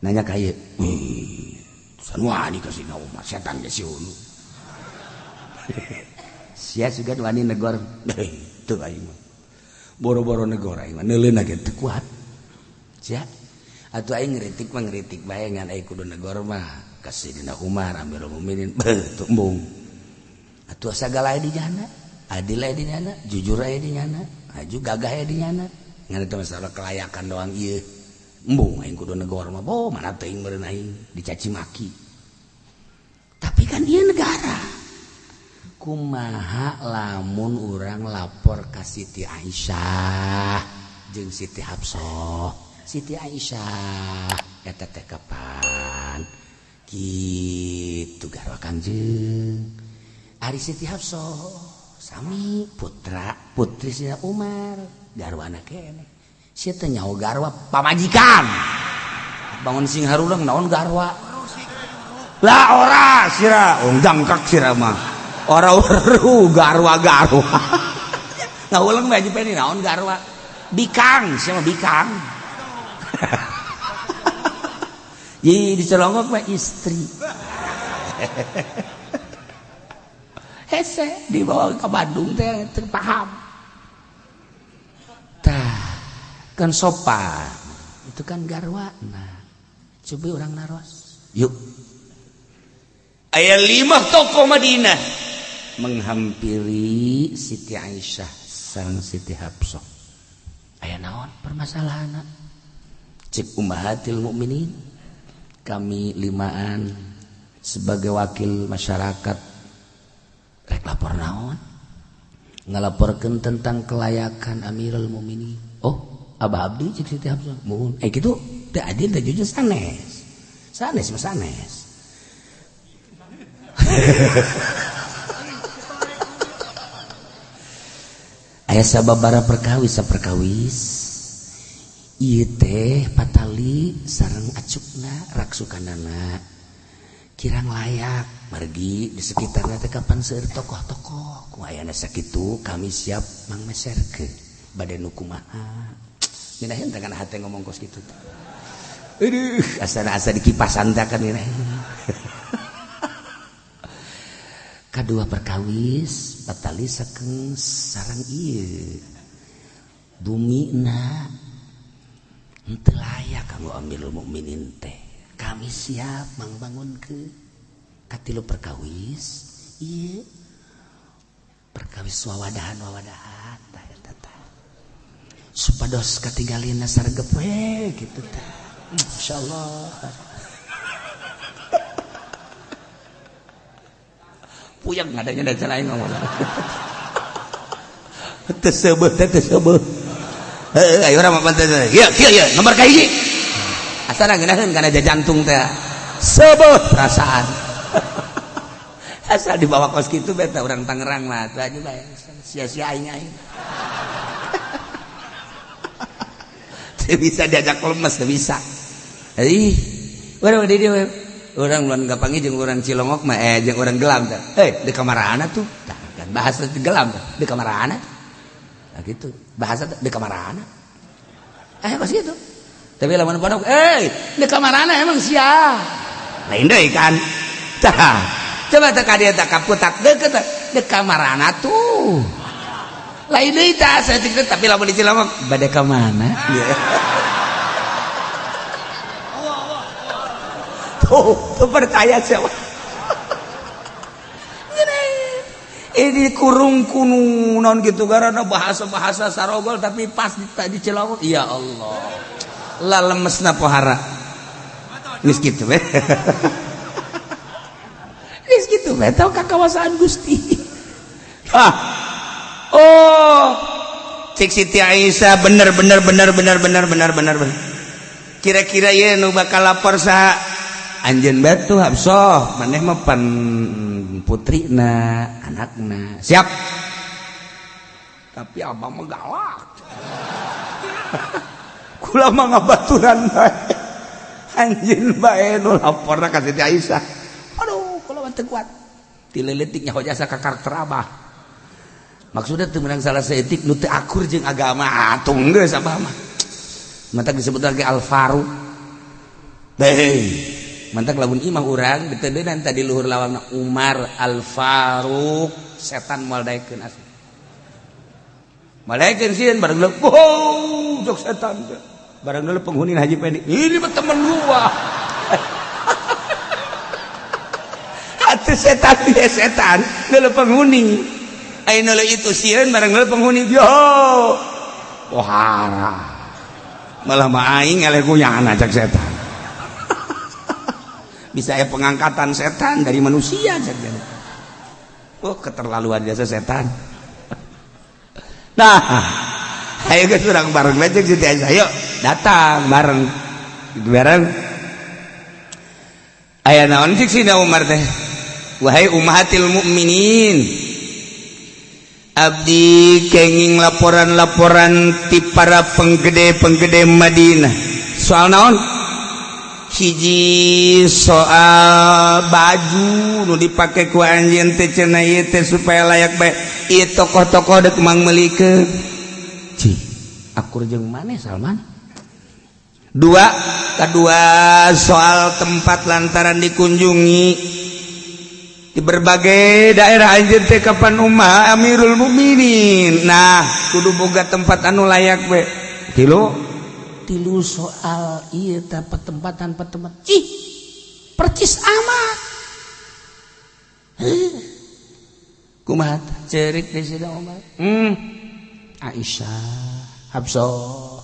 Speaker 2: Nanya ka ieu, wih, wani ka Sayyidina Umar setan ge siunu. Sia sugan wani negor, teu aing mah.
Speaker 1: Boro-boro negara aing mah neuleuna ge teu kuat. Sia. Atuh aing ngritik mah ngritik bae ngan aing kudu negara mah ka Sayyidina Umar Amirul Mukminin beuh teu embung. Atuh sagala aya di nyana, adil aya di nyana, jujur aya di nyana, aju gagah aya di nyana. Ngan eta masalah kelayakan doang ieu. Embung aing kudu negara mah boh mana teuing meureun aing dicaci maki. Tapi kan ieu negara. Kumaha lamun urang lapor ka Siti Aisyah jeung Siti Hafsah. Siti Aisyah eta teh kapan kitu garwa Kangjeng. Ari Siti Hafsah sami putra putri Sayyidina Umar garwana keneh. Sia teh nyaho garwa pamajikan. Bangun sing harulang naon garwa. Lah ora sira, wong jangkak sira mah. Ora weruh garwa-garwa. Ngawulang bae Haji Peni naon garwa. Bikang, sia mah bikang. Ji dicelongok mah istri. Hese dibawa ke Bandung teh teu paham. Tah, kan sopan. Itu kan garwa. Nah, coba urang naros. Yuk. Aya 5 tokoh Madinah menghampiri Siti Aisyah sareng Siti Hafsah. Aya naon permasalahanna? Cek ummahatil mukminin, kami limaan sebagai wakil masyarakat rek lapor naon? Ngalaporkeun tentang kelayakan Amirul Mukminin. Oh, Abah Abdi cek Siti Hafsah. Muhun. Kitu teu adil teu jujur sanes. Sanes mah sanes. Aya sababaraha perkawis saperkawis ieu teh patali sareng acukna raksukanana kirang layak margi di sekitarna teh kapan seueur tokoh-tokoh ku ayana sakitu kami siap mangmeserkeun bade nu kumaha minahin teh kana hate ngomong kos kitu teh aduh asana asa dikipasan teh kan minahin. Kadua perkawis patali sakeng sarang ieu bumina henteu layak kanggo Amirul Mukminin teh kami siap mangbangunkeun. Katilu perkawis ieu perkawis wawadahan-wawadahan tah eta tah supados katinggalina sargep we kitu tah insyaallah. Puyeng ngadanya da cenah aing ngomong. Teu seubeuh teh teu seubeuh. Heuh ayo urang mah teh. Ieu kieu ieu nomor ka hiji. Asana ngeunaheun kana jantung teh. Seubeuh perasaan. Asal dibawa kos kitu beta urang Tangerang mah atuh aja bae sia-sia aing aing. Teu bisa diajak lemes teu bisa. Ih, urang di dieu orang luan gapangi jeung urang Cilongok mah jeung urang gelam teh. Di kamarana tuh. Tah kan bahasa gelam teh, di kamarana. Nah gitu. Bahasa di kamarana. Kos gitu. Tapi lamun pondok, di kamarana emang sia. Lain deui kan. Tah. Coba teh ka dieu teh kaputak deukeut teh, di kamarana tuh. Lain deui tah saeutik tapi lamun di Cilongok bade ka mana? Oh, percaya siapa? Ini kurung kunu non gitu karena bahasa-bahasa sarogol tapi pas di Cilongok ya Allah. La lemesna pohara. Geus kitu we. Geus kitu we tau ka kawasaan Gusti. Ah. Oh. Cik Siti Aisyah bener bener bener bener bener bener bener bener. Kira-kira ieu nu bakal lapor saha? Anjeun batu Hafsah maneh mah pan putrina anakna siap tapi abah mah galak kula mah ngabaturan bae anjeun bae nu laporna ka Siti Aisyah aduh kula mah teu kuat ti leutik nyaho jasa ka karakter abah maksudna teu meunang salah saeutik nu teu akur jeung agama atuh geus abah mah matak disebut lagi Al-Faruq bae mantak lamun imah urang diteudeunnan tadi luhur lawangna Umar Al-Faruq setan moal daekeun asli.
Speaker 2: Malaikat sieun bareng leuh. Wow, jok setan. Bareng leuh penghuni Haji Pendi. Ini mah temen gua. Atuh setan dia setan, leuh penghuni. Ayeuna leuh itu sieun bareng leuh penghuni. Yo. Wah, malah mah aing eleh kunyana cak setan. Bisa ya pengangkatan setan dari manusia cak. Oh, keterlaluan biasa setan. Nah, ayo geus urang bareng aja Siti Aisyah, yuk datang bareng. Bareng. Aya naon cik Sina Umar teh? Wahai ummahatil mukminin, abdi kenging laporan-laporan ti para penggede-penggede Madinah. Soal naon? Hiji soal baju nu dipake ku anjeun teh cenah ieu teh supaya layak bae. Ieu tokoh-tokoh deuk mangmeulikeun. Cih, akur jeung maneh Salman. Dua, kedua soal tempat lantaran dikunjungi di berbagai daerah anjeun teh kapan ummah Amirul Mukminin. Nah, kudu boga tempat anu layak we. Tilu soal ieu teh petempatan petempat. Cih, percis amat. Heuh. Kumaha cerik di Sina Umar? Aisyah, Hafsah.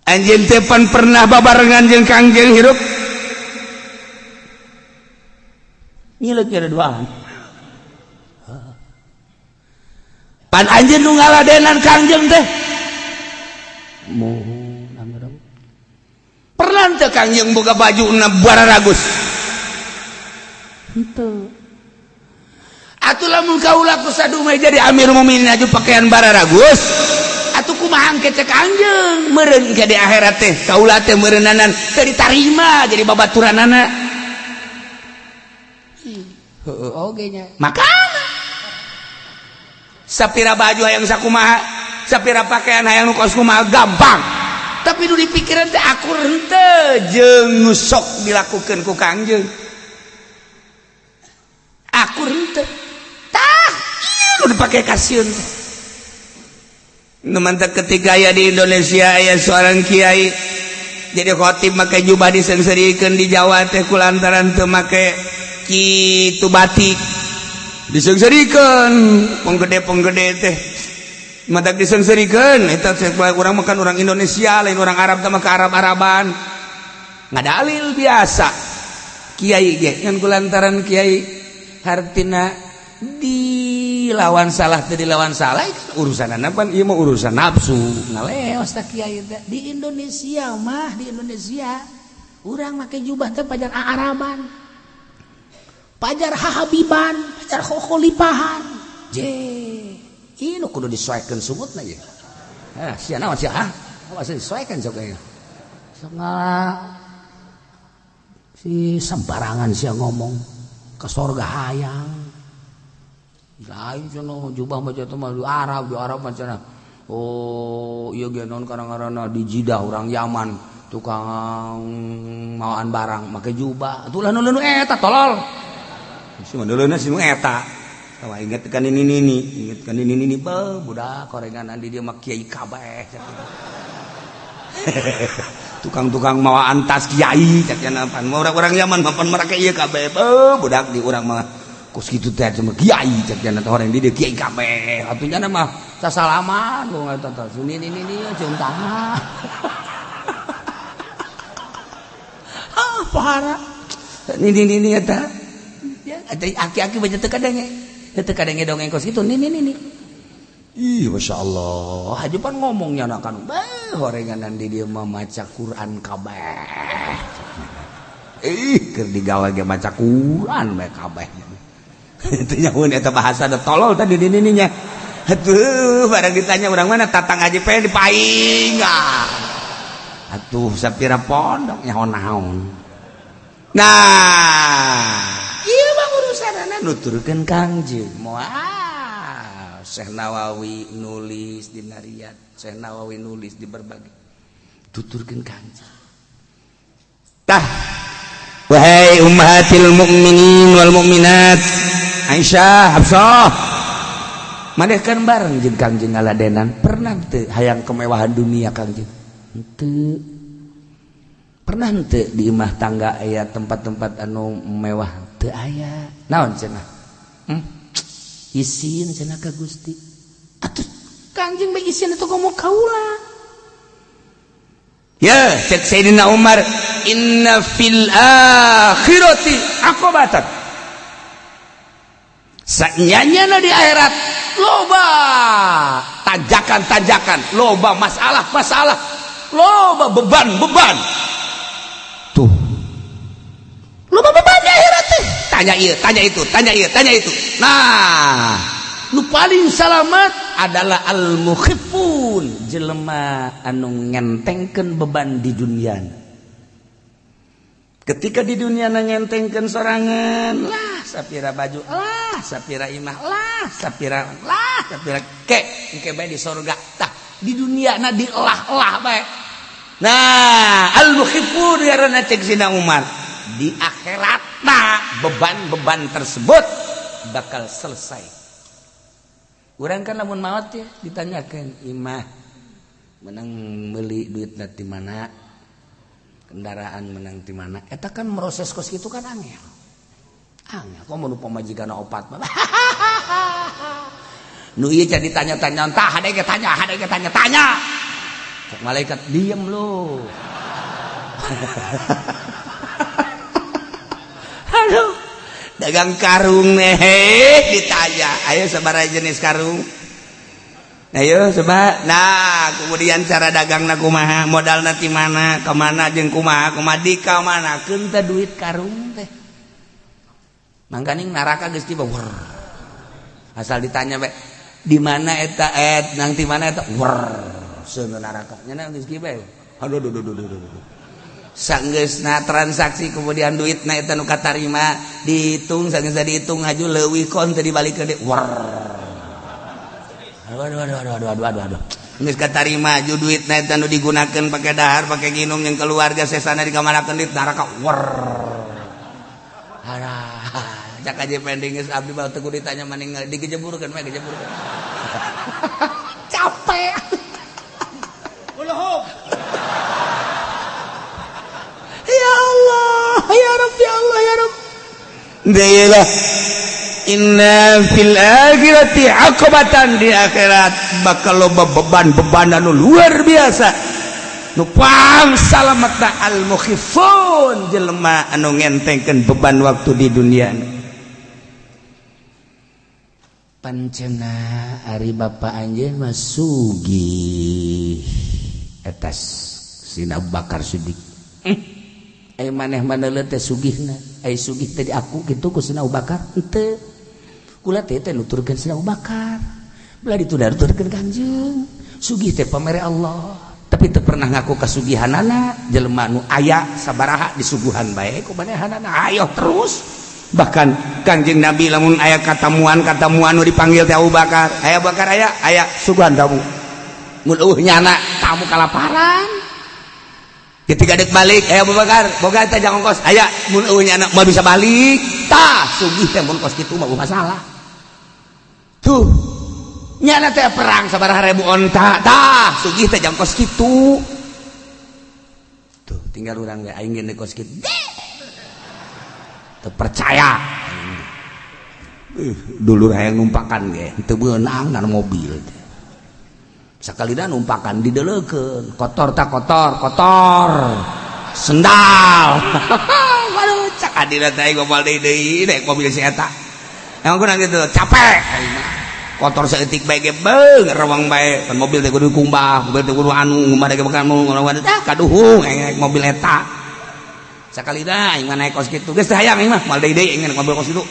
Speaker 2: Anjeun teh pan pernah babarengan jeung Kangjeng hirup. Nyileuk kira duaan. Pan anjeun nu ngaladenan Kangjeng teh. Muhun pernah teu Kangjeng boga baju na bararagus. Henteu. Atuh lamun kaula ku sadumeh jadi Amir Mukminin aju pakaian bararagus. Atuh kumaha engke cek Kangjeng meureun ke di akhirat teh kaula teh meureunanan teu ditarima jadi babaturanana. Oge nya. Makana sapira baju hayang sakumaha, sapira pakaian hayang nu kos kumaha gampang. Tapi nu dipikiran teh akur henteu jeung nu sok dilakukeun ku Kangjeng. Akur henteu. Tah, ieu nu dipake kasieun. Nu mantak ketika aya di Indonesia aya seorang kiai jadi khotib make jubah diseungseurikeun di Jawa teh kulantaran teu make kitu batik diseungseurikeun penggede-penggede teh matak diseungseurikeun eta cek urang makan orang Indonesia lain orang Arab teh maka Arab-Araban ngadalil biasa kiai ge ngan kulantaran kiai hartina dilawan salah teu dilawan salah urusanana pan ieu mah urusan nafsu ngaleos tah kiai teh di Indonesia mah di Indonesia urang make jubah teh pajar Araban pajar hahabiban, pajar kholipahan. Je, ini kudu disoekeun sungutna ye. Ah, sia naon sia? Ah, awas disoekeun sok ieu. Sok si sembarangan sia ngomong ke sorga hayang. Lain cenah jubah mah teh mah di Arab mah cenah. Oh, ieu ge naon karang-karana di Jidah urang Yaman tukang mawaan barang make jubah. Atuh lah nu eta tolol. Si manduluna si eta. Tawa inget kan ini nini, inget kan ini nini, beuh budak korengan di dia mah kiai kabeh. Tukang-tukang mawaan tas kiai cak cenah pan urang-urang Yaman mapan mereka ieu kabeh. Beuh budak di urang mah kos kitu teh cuma kiai cak cenah teh orang di dia kiai kabeh. Atuh nya mah sasalaman lu eta teh. Nini nini cium tangan. Ah parah. Nini nini eta. Ya, aki-aki baca teu kadenge. Teu kadenge dongeng kos kitu nini nini. Ih, Masya Allah. Haji pan ngomongnya nak kan. Bah, horenganan di dia mah maca Quran kabeh. Ih, keur digawe ge maca Quran bae kabeh. Teu nyahueun eta bahasa da tolol tadi di nininya. Atuh, barang ditanya urang mana tatang haji pe di paing. Atuh sapira pondok nyaho naon. Nah, ieu mah urusanana nuturkeun Kangjeng. Moal Syekh Nawawi nulis di Riyad, Syekh Nawawi nulis di berbagai tuturkeun Kangjeng. Tah, wahai ummahatil mukminin wal mukminat, Aisyah, Hafsah,
Speaker 1: Maneh kan bareng jeung Kangjeng ngaladenan, pernah teu hayang kemewahan dunia Kangjeng? Henteu. Pernah henteu di imah tangga aya tempat-tempat anu mewah? Teu aya. Naon cenah? Isin cenah ka Gusti. Atuh Kangjeng bae isin atuh komo kaula.
Speaker 2: Ya, cek Sayyidina Umar, inna fil akhirati aqobatan. Sanyanya di akhirat loba tanjakan-tanjakan, loba masalah-masalah, loba beban-beban. Tuh. Loba beban di akhirat teh. Tanya iya, tanya itu, tanya iya, tanya itu. Nah, nu paling salamat adalah al-mukhiffun, jelema anu ngentengkeun beban di dunia. Ketika di dunia ngentengkeun sorangan, lah sapira baju, lah sapira imah, lah sapira, lah sapira ke, engke bae di sorga. Tah, di dunia na dielah-elah bae. Nah, al-mukhiffun ngaranna cek Sina Umar. Di akhirat nah beban-beban tersebut bakal selesai. Urang kan lamun maot ya ditanyakan imah menang beli duit di mana, kendaraan menang di mana, eta kan proses kos gitu kan angel angel. Kok mau pamajikan opat mah nu ieu jadi tanya-tanya, entah ada yang tanya, ada yang tanya-tanya. Cek malaikat, diem lu. Aduh, dagang karung nih ditanya, ayo sabaraha jenis karung, ayo coba. Nah, kemudian cara dagang na kumaha, modal nanti mana, kemana jeung kumaha, kumaha di ka mana keun teh duit karung teh. Mangkaning neraka geus tiba wer. Asal ditanya bae di mana eta et nang di mana eta wer seuneu neraka nya geus kieu bae. Aduh aduh aduh aduh aduh. Sanggeusna transaksi kemudian duitna eta nu katarima dihitung, sanggeusna dihitung haju leuwih kon teu dibalikeun deui wer. Aduh aduh aduh aduh aduh aduh aduh. Geus katarima ju duitna eta nu digunakeun pake dahar, pake nginum jeung keluarga sesana dikamanakeun di neraka wer. Alah, cak aja pending geus abdi mah teu kudu ditanya maning digejeburkeun we gejeburkeun. Capek.
Speaker 3: Ulahum.
Speaker 2: Ya Allah, ya Rabb, ya Allah, ya Rabb. Lah inna fil akhirati aqobatan, di akhirat bakal loba beban-beban anu luar biasa. Nu pang salametna al mukhiffun, jelema anu ngentengkeun beban waktu di dunia.
Speaker 1: Pancena ari bapa anjeun mah sugih etas Sina Abu Bakar Siddiq. Ai maneh maneleut teh sugihna, ai sugih teh di aku kitu ku Sina Abu Bakar henteu. Kula teh teh nuturkeun Sina Abu Bakar. Belah ditu nuturkeun Kangjeng. Sugih teh pamere Allah, tapi teu pernah ngaku kasugihanana. Jelema nu aya sabaraha disuguhan bae ku manehanana, ayo terus.
Speaker 2: Bahkan Kangjeng Nabi lamun aya katamuan-katamuan nu dipanggil teh Abu Bakar, aya Abu Bakar, aya aya suguhan tamu. Mun eueuh nyana tamu kalaparan. Ketika dek balik, aya Abu Bakar, boga teh jangan kos, aya mun eueuh nyana mah bisa balik. Tah, sugih teh mun kos kitu mah masalah. Tuh. Nyana teh perang sabaraha ribu onta. Tah, sugih teh jang kos kitu. Tuh, tinggal urang ge aing ge kos kitu. Teu percaya. Dulur hayang numpakan ge, teu beunang na mobil teh. Sakalina numpakan dideleukeun, kotor tak kotor, kotor. Sendal. Waduh, cak adina teh aing moal deui deui naik mobil si eta. Emang kurang gitu, capek aing mah. Kotor saeutik bae ge beung rewang bae, kan mobil teh kudu kumbah, mobil teh kudu anu, ngumbah teh kudu anu, ah kaduhung aing naik mobil eta. Sakalina aing mah naik kos kitu, geus teu hayang aing mah, moal deui deui aing naik mobil kos kitu.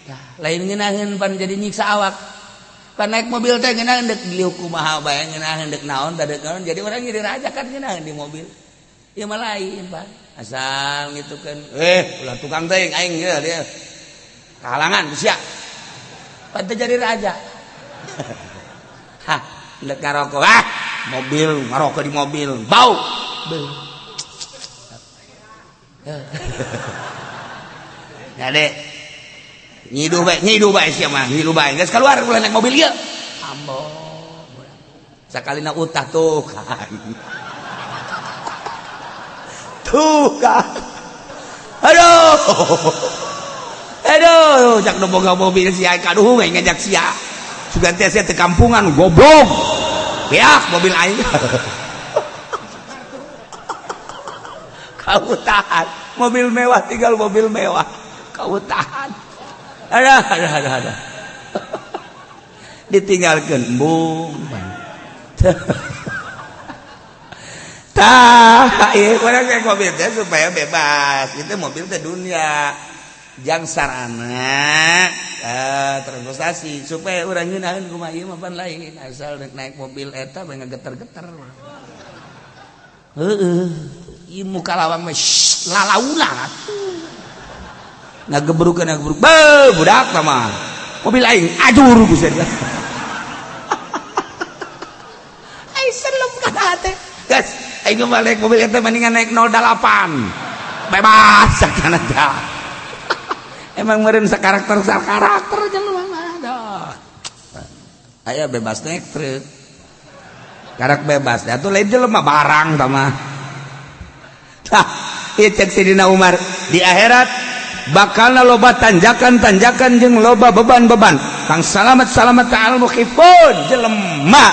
Speaker 1: Tah, lain ngeunaheun pan jadi nyiksa awak. Pan naik mobil teh ngeunaheun deuk diliuk kumaha bae, ngeunaheun deuk naon teh deuk naon, jadi orang jadi raja kan ngeunaheun di mobil. Ieu mah lain, Pak. Asal gitu kan. Ulah tukang teuing aing ieu dia. Kahalangan ku sia. Pan teu jadi raja. Hah, deuk ngarokok, ah, mobil ngarokok di mobil, bau. Beuh.
Speaker 2: Jadi Nyiduh bae, nyiduh bae sia mah, nyiduh bae. Geus keluar ulah naik mobil ieu. Ambo. Sakalina utah tuh kan. Tuh kan. Aduh. Aduh, cak nu boga mobil sia kaduhung aing ngajak sia. Sugan teh sia teu kampungan goblok. Beak mobil aing. Kau tahan mobil mewah, tinggal mobil mewah. Kau tahan. Ada ada ada ada. Ditinggalkan bung. Tah, ieu urang naik mobil teh supaya bebas. Itu mobil teh dunia. Jang sarana transportasi supaya urang ngeunaheun kumaha ieu mah pan lain asal naik mobil eta bae ngageter-geter. Heeh. Ieu muka lawang mah lalauna atuh. Ngagebrukeun ngagebruk. Beuh, budak mah. Mobil aing ajur buset. Ai serem kana teh. Geus, aing mah naik mobil eta mendingan naik 08. Bebas sakana teh. Emang meureun sakarakter sakarakter jelema mah dah. Aya bebas naik truk. Karak bebas. Atuh lain jelema barang tah mah. Tah, ieu cek Sidina Umar di akhirat bakalna loba tanjakan-tanjakan jeung loba beban-beban. Kang salamat-salamat ta'al mukhifun jelema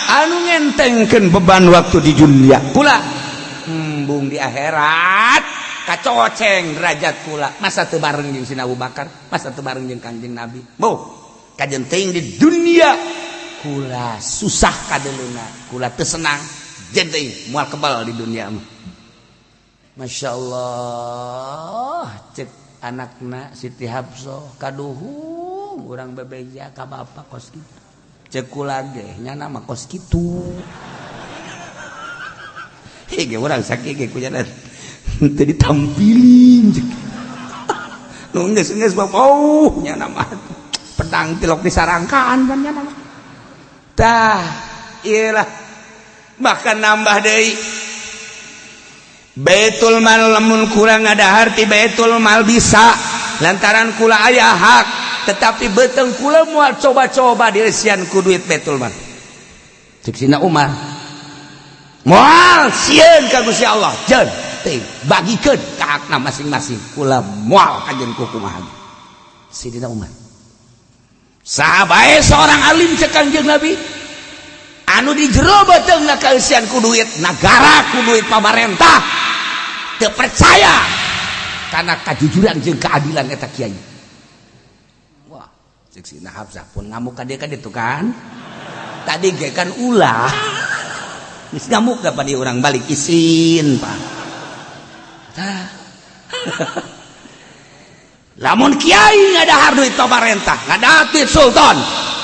Speaker 2: anu ngentengkeun beban waktu di dunia. Kula embung di akhirat kacoceng derajat kula. Masa teu bareng jeung Sidina Abu Bakar, masa teu bareng jeung Kanjeng Nabi. Boh, kajen teuing di dunia kula susah kadeleuna, kula teu senang, jeung teuing moal kebal di dunia mah. Masya Allah, cek anakna Siti Hafsah kaduhung urang bebeja ka bapak kos kitu. Cek kula ge nyana mah kos kitu. Hege urang sakit ge kunyana teu ditampilin cek. Nu geus-geus bapak oh nyana mah pedang tilok disarangkaan kan nyana mah. Tah, ieu lah bahkan nambah deui. Baitul mal lamun kurang ada harti baitul mal bisa lantaran kula aya hak tetapi beteng kula moal coba-coba diresian ku duit baitul mal. Cek Sina Umar moal sieun ka Gusti Allah jeun teuing bagikeun ka hakna masing-masing kula moal kajeun ku kumaha. Sidina Umar sahabae seorang alim cek Kanjeng Nabi anu di jero beuteungna kaeusian ku duit nagara ku duit pamarentah teu percaya karena kajujuran jeung keadilan eta kiai. Wah, cek Sina Hafsah pun ngamuk ka dieu ka ditu kan. Tadi ge kan ulah. Geus ngamuk da pada urang balik isin, Pak. Tah. Lamun kiai ngadahar duit pamarentah, ngadahar duit sultan.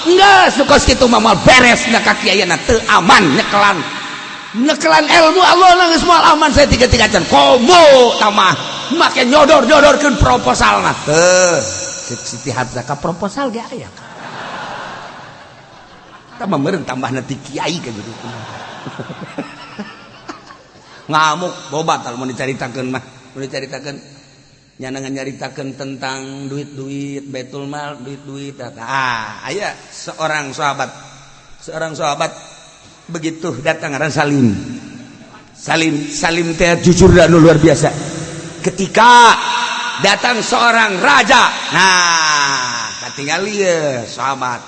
Speaker 2: Geus nu kos kitu mah moal beres na ka kiaiana teu aman nyekelan. Nyekelan ilmu Allah geus moal aman saya tiga-tiga can komo tamah make nyodor-nyodorkeun proposalna teuh cek Siti Hafsah ka proposal ge aya tambah meureun tambah nanti kiai ka gitu. Ngamuk bobat mun dicaritakeun mah mun dicaritakeun nyana nyaritakeun tentang duit-duit baitul mal duit-duit. Ah aya seorang sahabat begitu datang ngaran Salim. Salim Salim teh jujur dan luar biasa. Ketika datang seorang raja, nah katingali ye sahabat.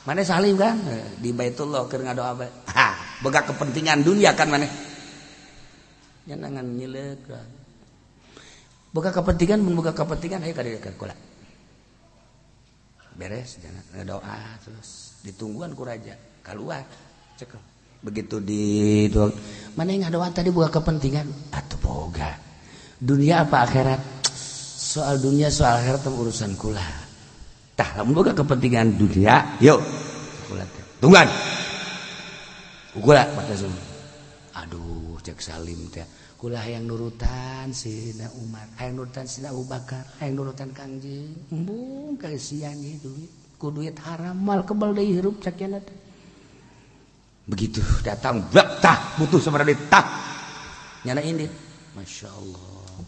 Speaker 2: Mana Salim kan di Baitullah keur ngadoa bae. Ha, boga kepentingan dunia kan maneh. Nyanangan nyileuk. Boga kepentingan mun boga kepentingan aya ka dieu kula. Beres jangan ngadoa terus ditungguan ku raja keluar. Cekel. Begitu di mana yang ngadoa tadi boga kepentingan atau boga dunia apa akhirat, soal dunia soal akhirat urusan kula. Tah lamun boga kepentingan dunia yuk kula tungguan kula mata. Aduh cek Salim teh kula hayang nurutan Sidina Umar, hayang nurutan Sidina Abu Bakar, hayang nurutan Kangjeng, embung kaeusian ieu duit ku duit haram mal kebal deui hirup cek nya teh. Begitu datang blek tah butuh sabaraha duit tah nyana indit. Masya Allah.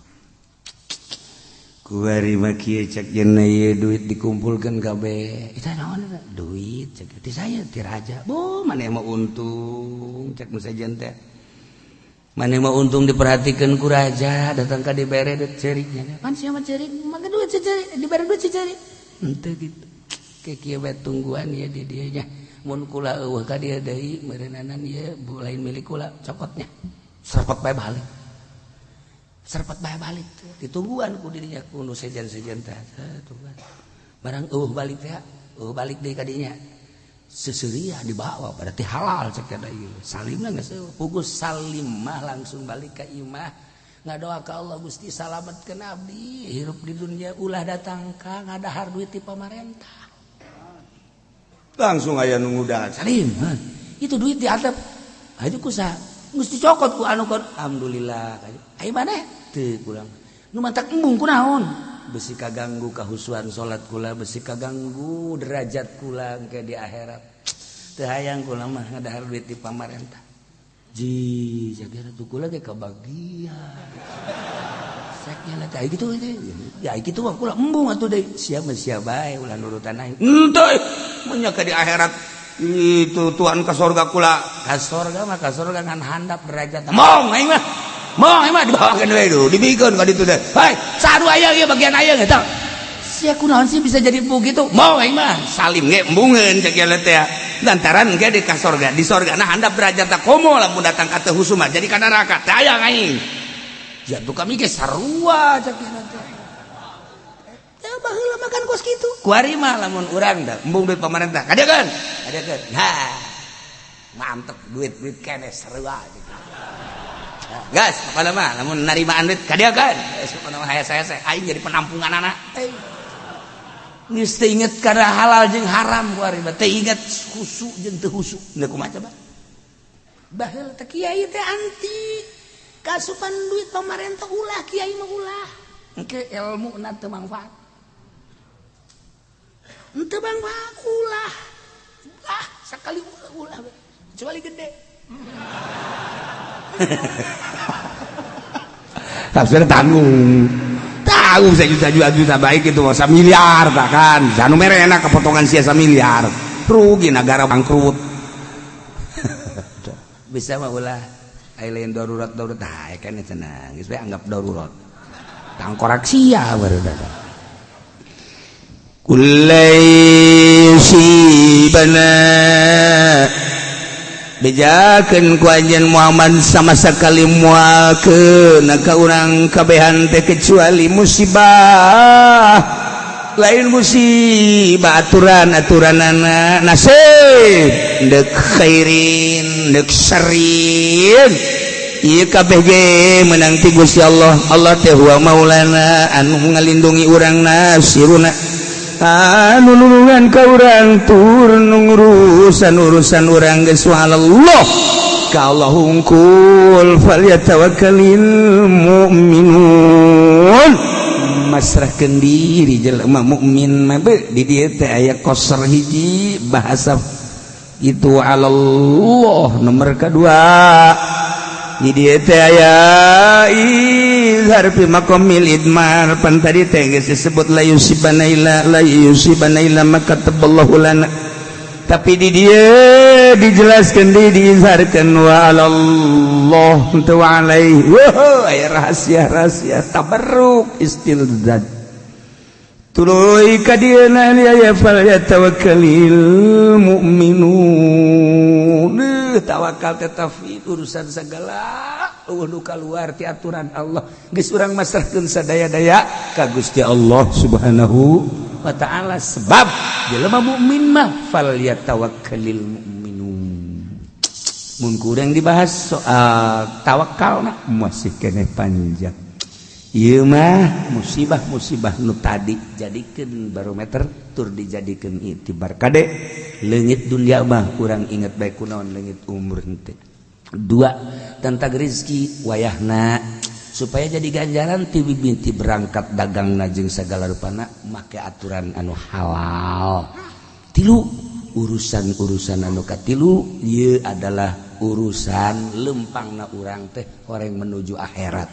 Speaker 1: Kuari mah kieu cek cenah ieu duit dikumpulkeun kabeh. Eta naon eta? Duit cek ti saya ti raja. Boh maneh mah untung cek nu sejen teh. Maneh mah untung diperhatikeun ku raja, datang ka dibere duit ceuriknya. Pan sia mah ceurik, make duit ceurik, dibere duit ceurik. Henteu kitu. Ke kieu bae tungguan ieu di dieu nya. Mun kula eueuh ka dieu deui meureunana ieu lain milik kula cokotnya. Serpet bae balik. Serpet bae balik tuh ditungguan ku dirinya ku nu sejen-sejen teh tungguan barang eueuh balik teh eueuh balik deui ka dinya seuseuriah dibawa berarti halal cek teh ieu salimna geus pugus salim mah langsung balik ka imah ngadoa ka Allah Gusti salametkeun abdi hirup di dunia ulah datang ka ngadahar duit ti pamarentah
Speaker 2: langsung aya nu ngudahan
Speaker 1: salim itu duit diantep aju ku saha geus dicokot ku anu kon alhamdulillah aya maneh teu kurang nu mantak embung kunaon besi kaganggu kahusuan salat kula besi kaganggu derajat kula engke di akhirat teu hayang kula mah ngadahar duit di pamarentah ji jaga tuh kula ge kabagian seknya lah teh kitu ya kitu mah kula embung atuh deui sia mah sia bae ulah nurutan aing
Speaker 2: henteu mun nya di akhirat itu Tuhan ka sorga kula
Speaker 1: ka sorga mah ka sorga ngan handap derajat
Speaker 2: mong aing mah mong aing mah dibawakeun we du dibikeun ka ditu teh
Speaker 1: hei sadu aya ieu bagian aya eta sia kunaon sih bisa jadi begitu
Speaker 2: mong aing mah salim ge embungeun cek ieu teh lantaran ge di ka sorga di sorga nah handap derajat teh komo lamun datang ka teu husu mah jadi ka neraka teh hayang aing
Speaker 1: jatuh kami ge sarua cek ieu teh ya baheula makan kos kitu
Speaker 2: kuari mah lamun urang da embung duit pamarentah kadieukeun kadieukeun ha mantep duit-duit keneh sarua gitu. Gas pokona mah lamun narimaan duit kadieukeun geus pokona mah hese-hese aing jadi penampungan anak
Speaker 1: geus teu inget kana halal jeung haram kuari mah teu inget husu jeung teu husu
Speaker 2: deui kumaha coba
Speaker 1: baheula teh kiai teh anti kasupan duit pamarentah ulah kiai mah ulah engke ilmuna teu mangfaat henteu mangfaat ulah ah sakali ulah ulah kecuali gede
Speaker 2: tafsir tanggung tahu sejuta juta baik itu masa miliar bahkan janu mere enak kepotongan sia miliar rugi negara bangkrut
Speaker 1: bisa mah ulah ai lain darurat darurat nah kan cenah geus we anggap darurat tangkorak sia baru datang
Speaker 2: kulai sibana bejakeun ku anjeun Muhammad sama sekali moal keuna ka urang kabehan teh kecuali musibah lain musibah aturan-aturanana nasib deuk khairin deuk syarrin ieu kabeh ge meunang ti Gusti Allah. Allah teh huwa maulana anu ngalindungi urang nasiruna anu nulungan ka urang tur urusan urusan urang geus Allah ka Allah hungkul falyatawakkalil mu'minun
Speaker 1: masrahkeun diri jelema mukmin mah di dieu teh aya qasar hiji bahasa itu Allah nomor kedua
Speaker 2: di dieu teh aya izhar fi maqamil idmar pan tadi teh geus disebut la yusibana illa la yusibana illa ma kataballahu lana tapi di dieu dijelaskeun di diizharkeun wa alallah wa alaihi wow aya rahasia-rahasia tabarruk istilzad tuluy ka dieu na ya fal yatawakkalil mu'minun
Speaker 1: tawakal teh tafwid urusan segala eueuh nu kaluar ti aturan Allah geus urang masrahkeun sadaya-daya ka Gusti Allah Subhanahu wa taala sebab jelema mukmin mah fal yatawakkalil mu'minun mun kurang dibahas soal tawakal mah masih keneh panjang ieu mah musibah-musibah nu tadi jadikeun barometer tur dijadikeun itibar kade leungit dunia mah kurang inget bae kunaon leungit umur henteu dua tentang rezeki wayahna supaya jadi ganjaran ti binti berangkat dagang jeung segala rupana make aturan anu halal tilu urusan-urusan anu katilu ieu adalah urusan lempangna urang teh horeng menuju akhirat.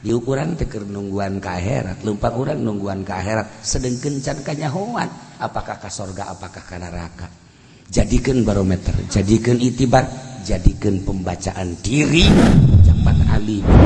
Speaker 1: Diukuran teh keur nungguan ka akhirat, leumpang urang nungguan ka akhirat, sedengkeun can kanyahoan apakah ka sorga, apakah ka neraka. Jadikan barometer, jadikan itibar, jadikan pembacaan diri. Ucapan Ali bin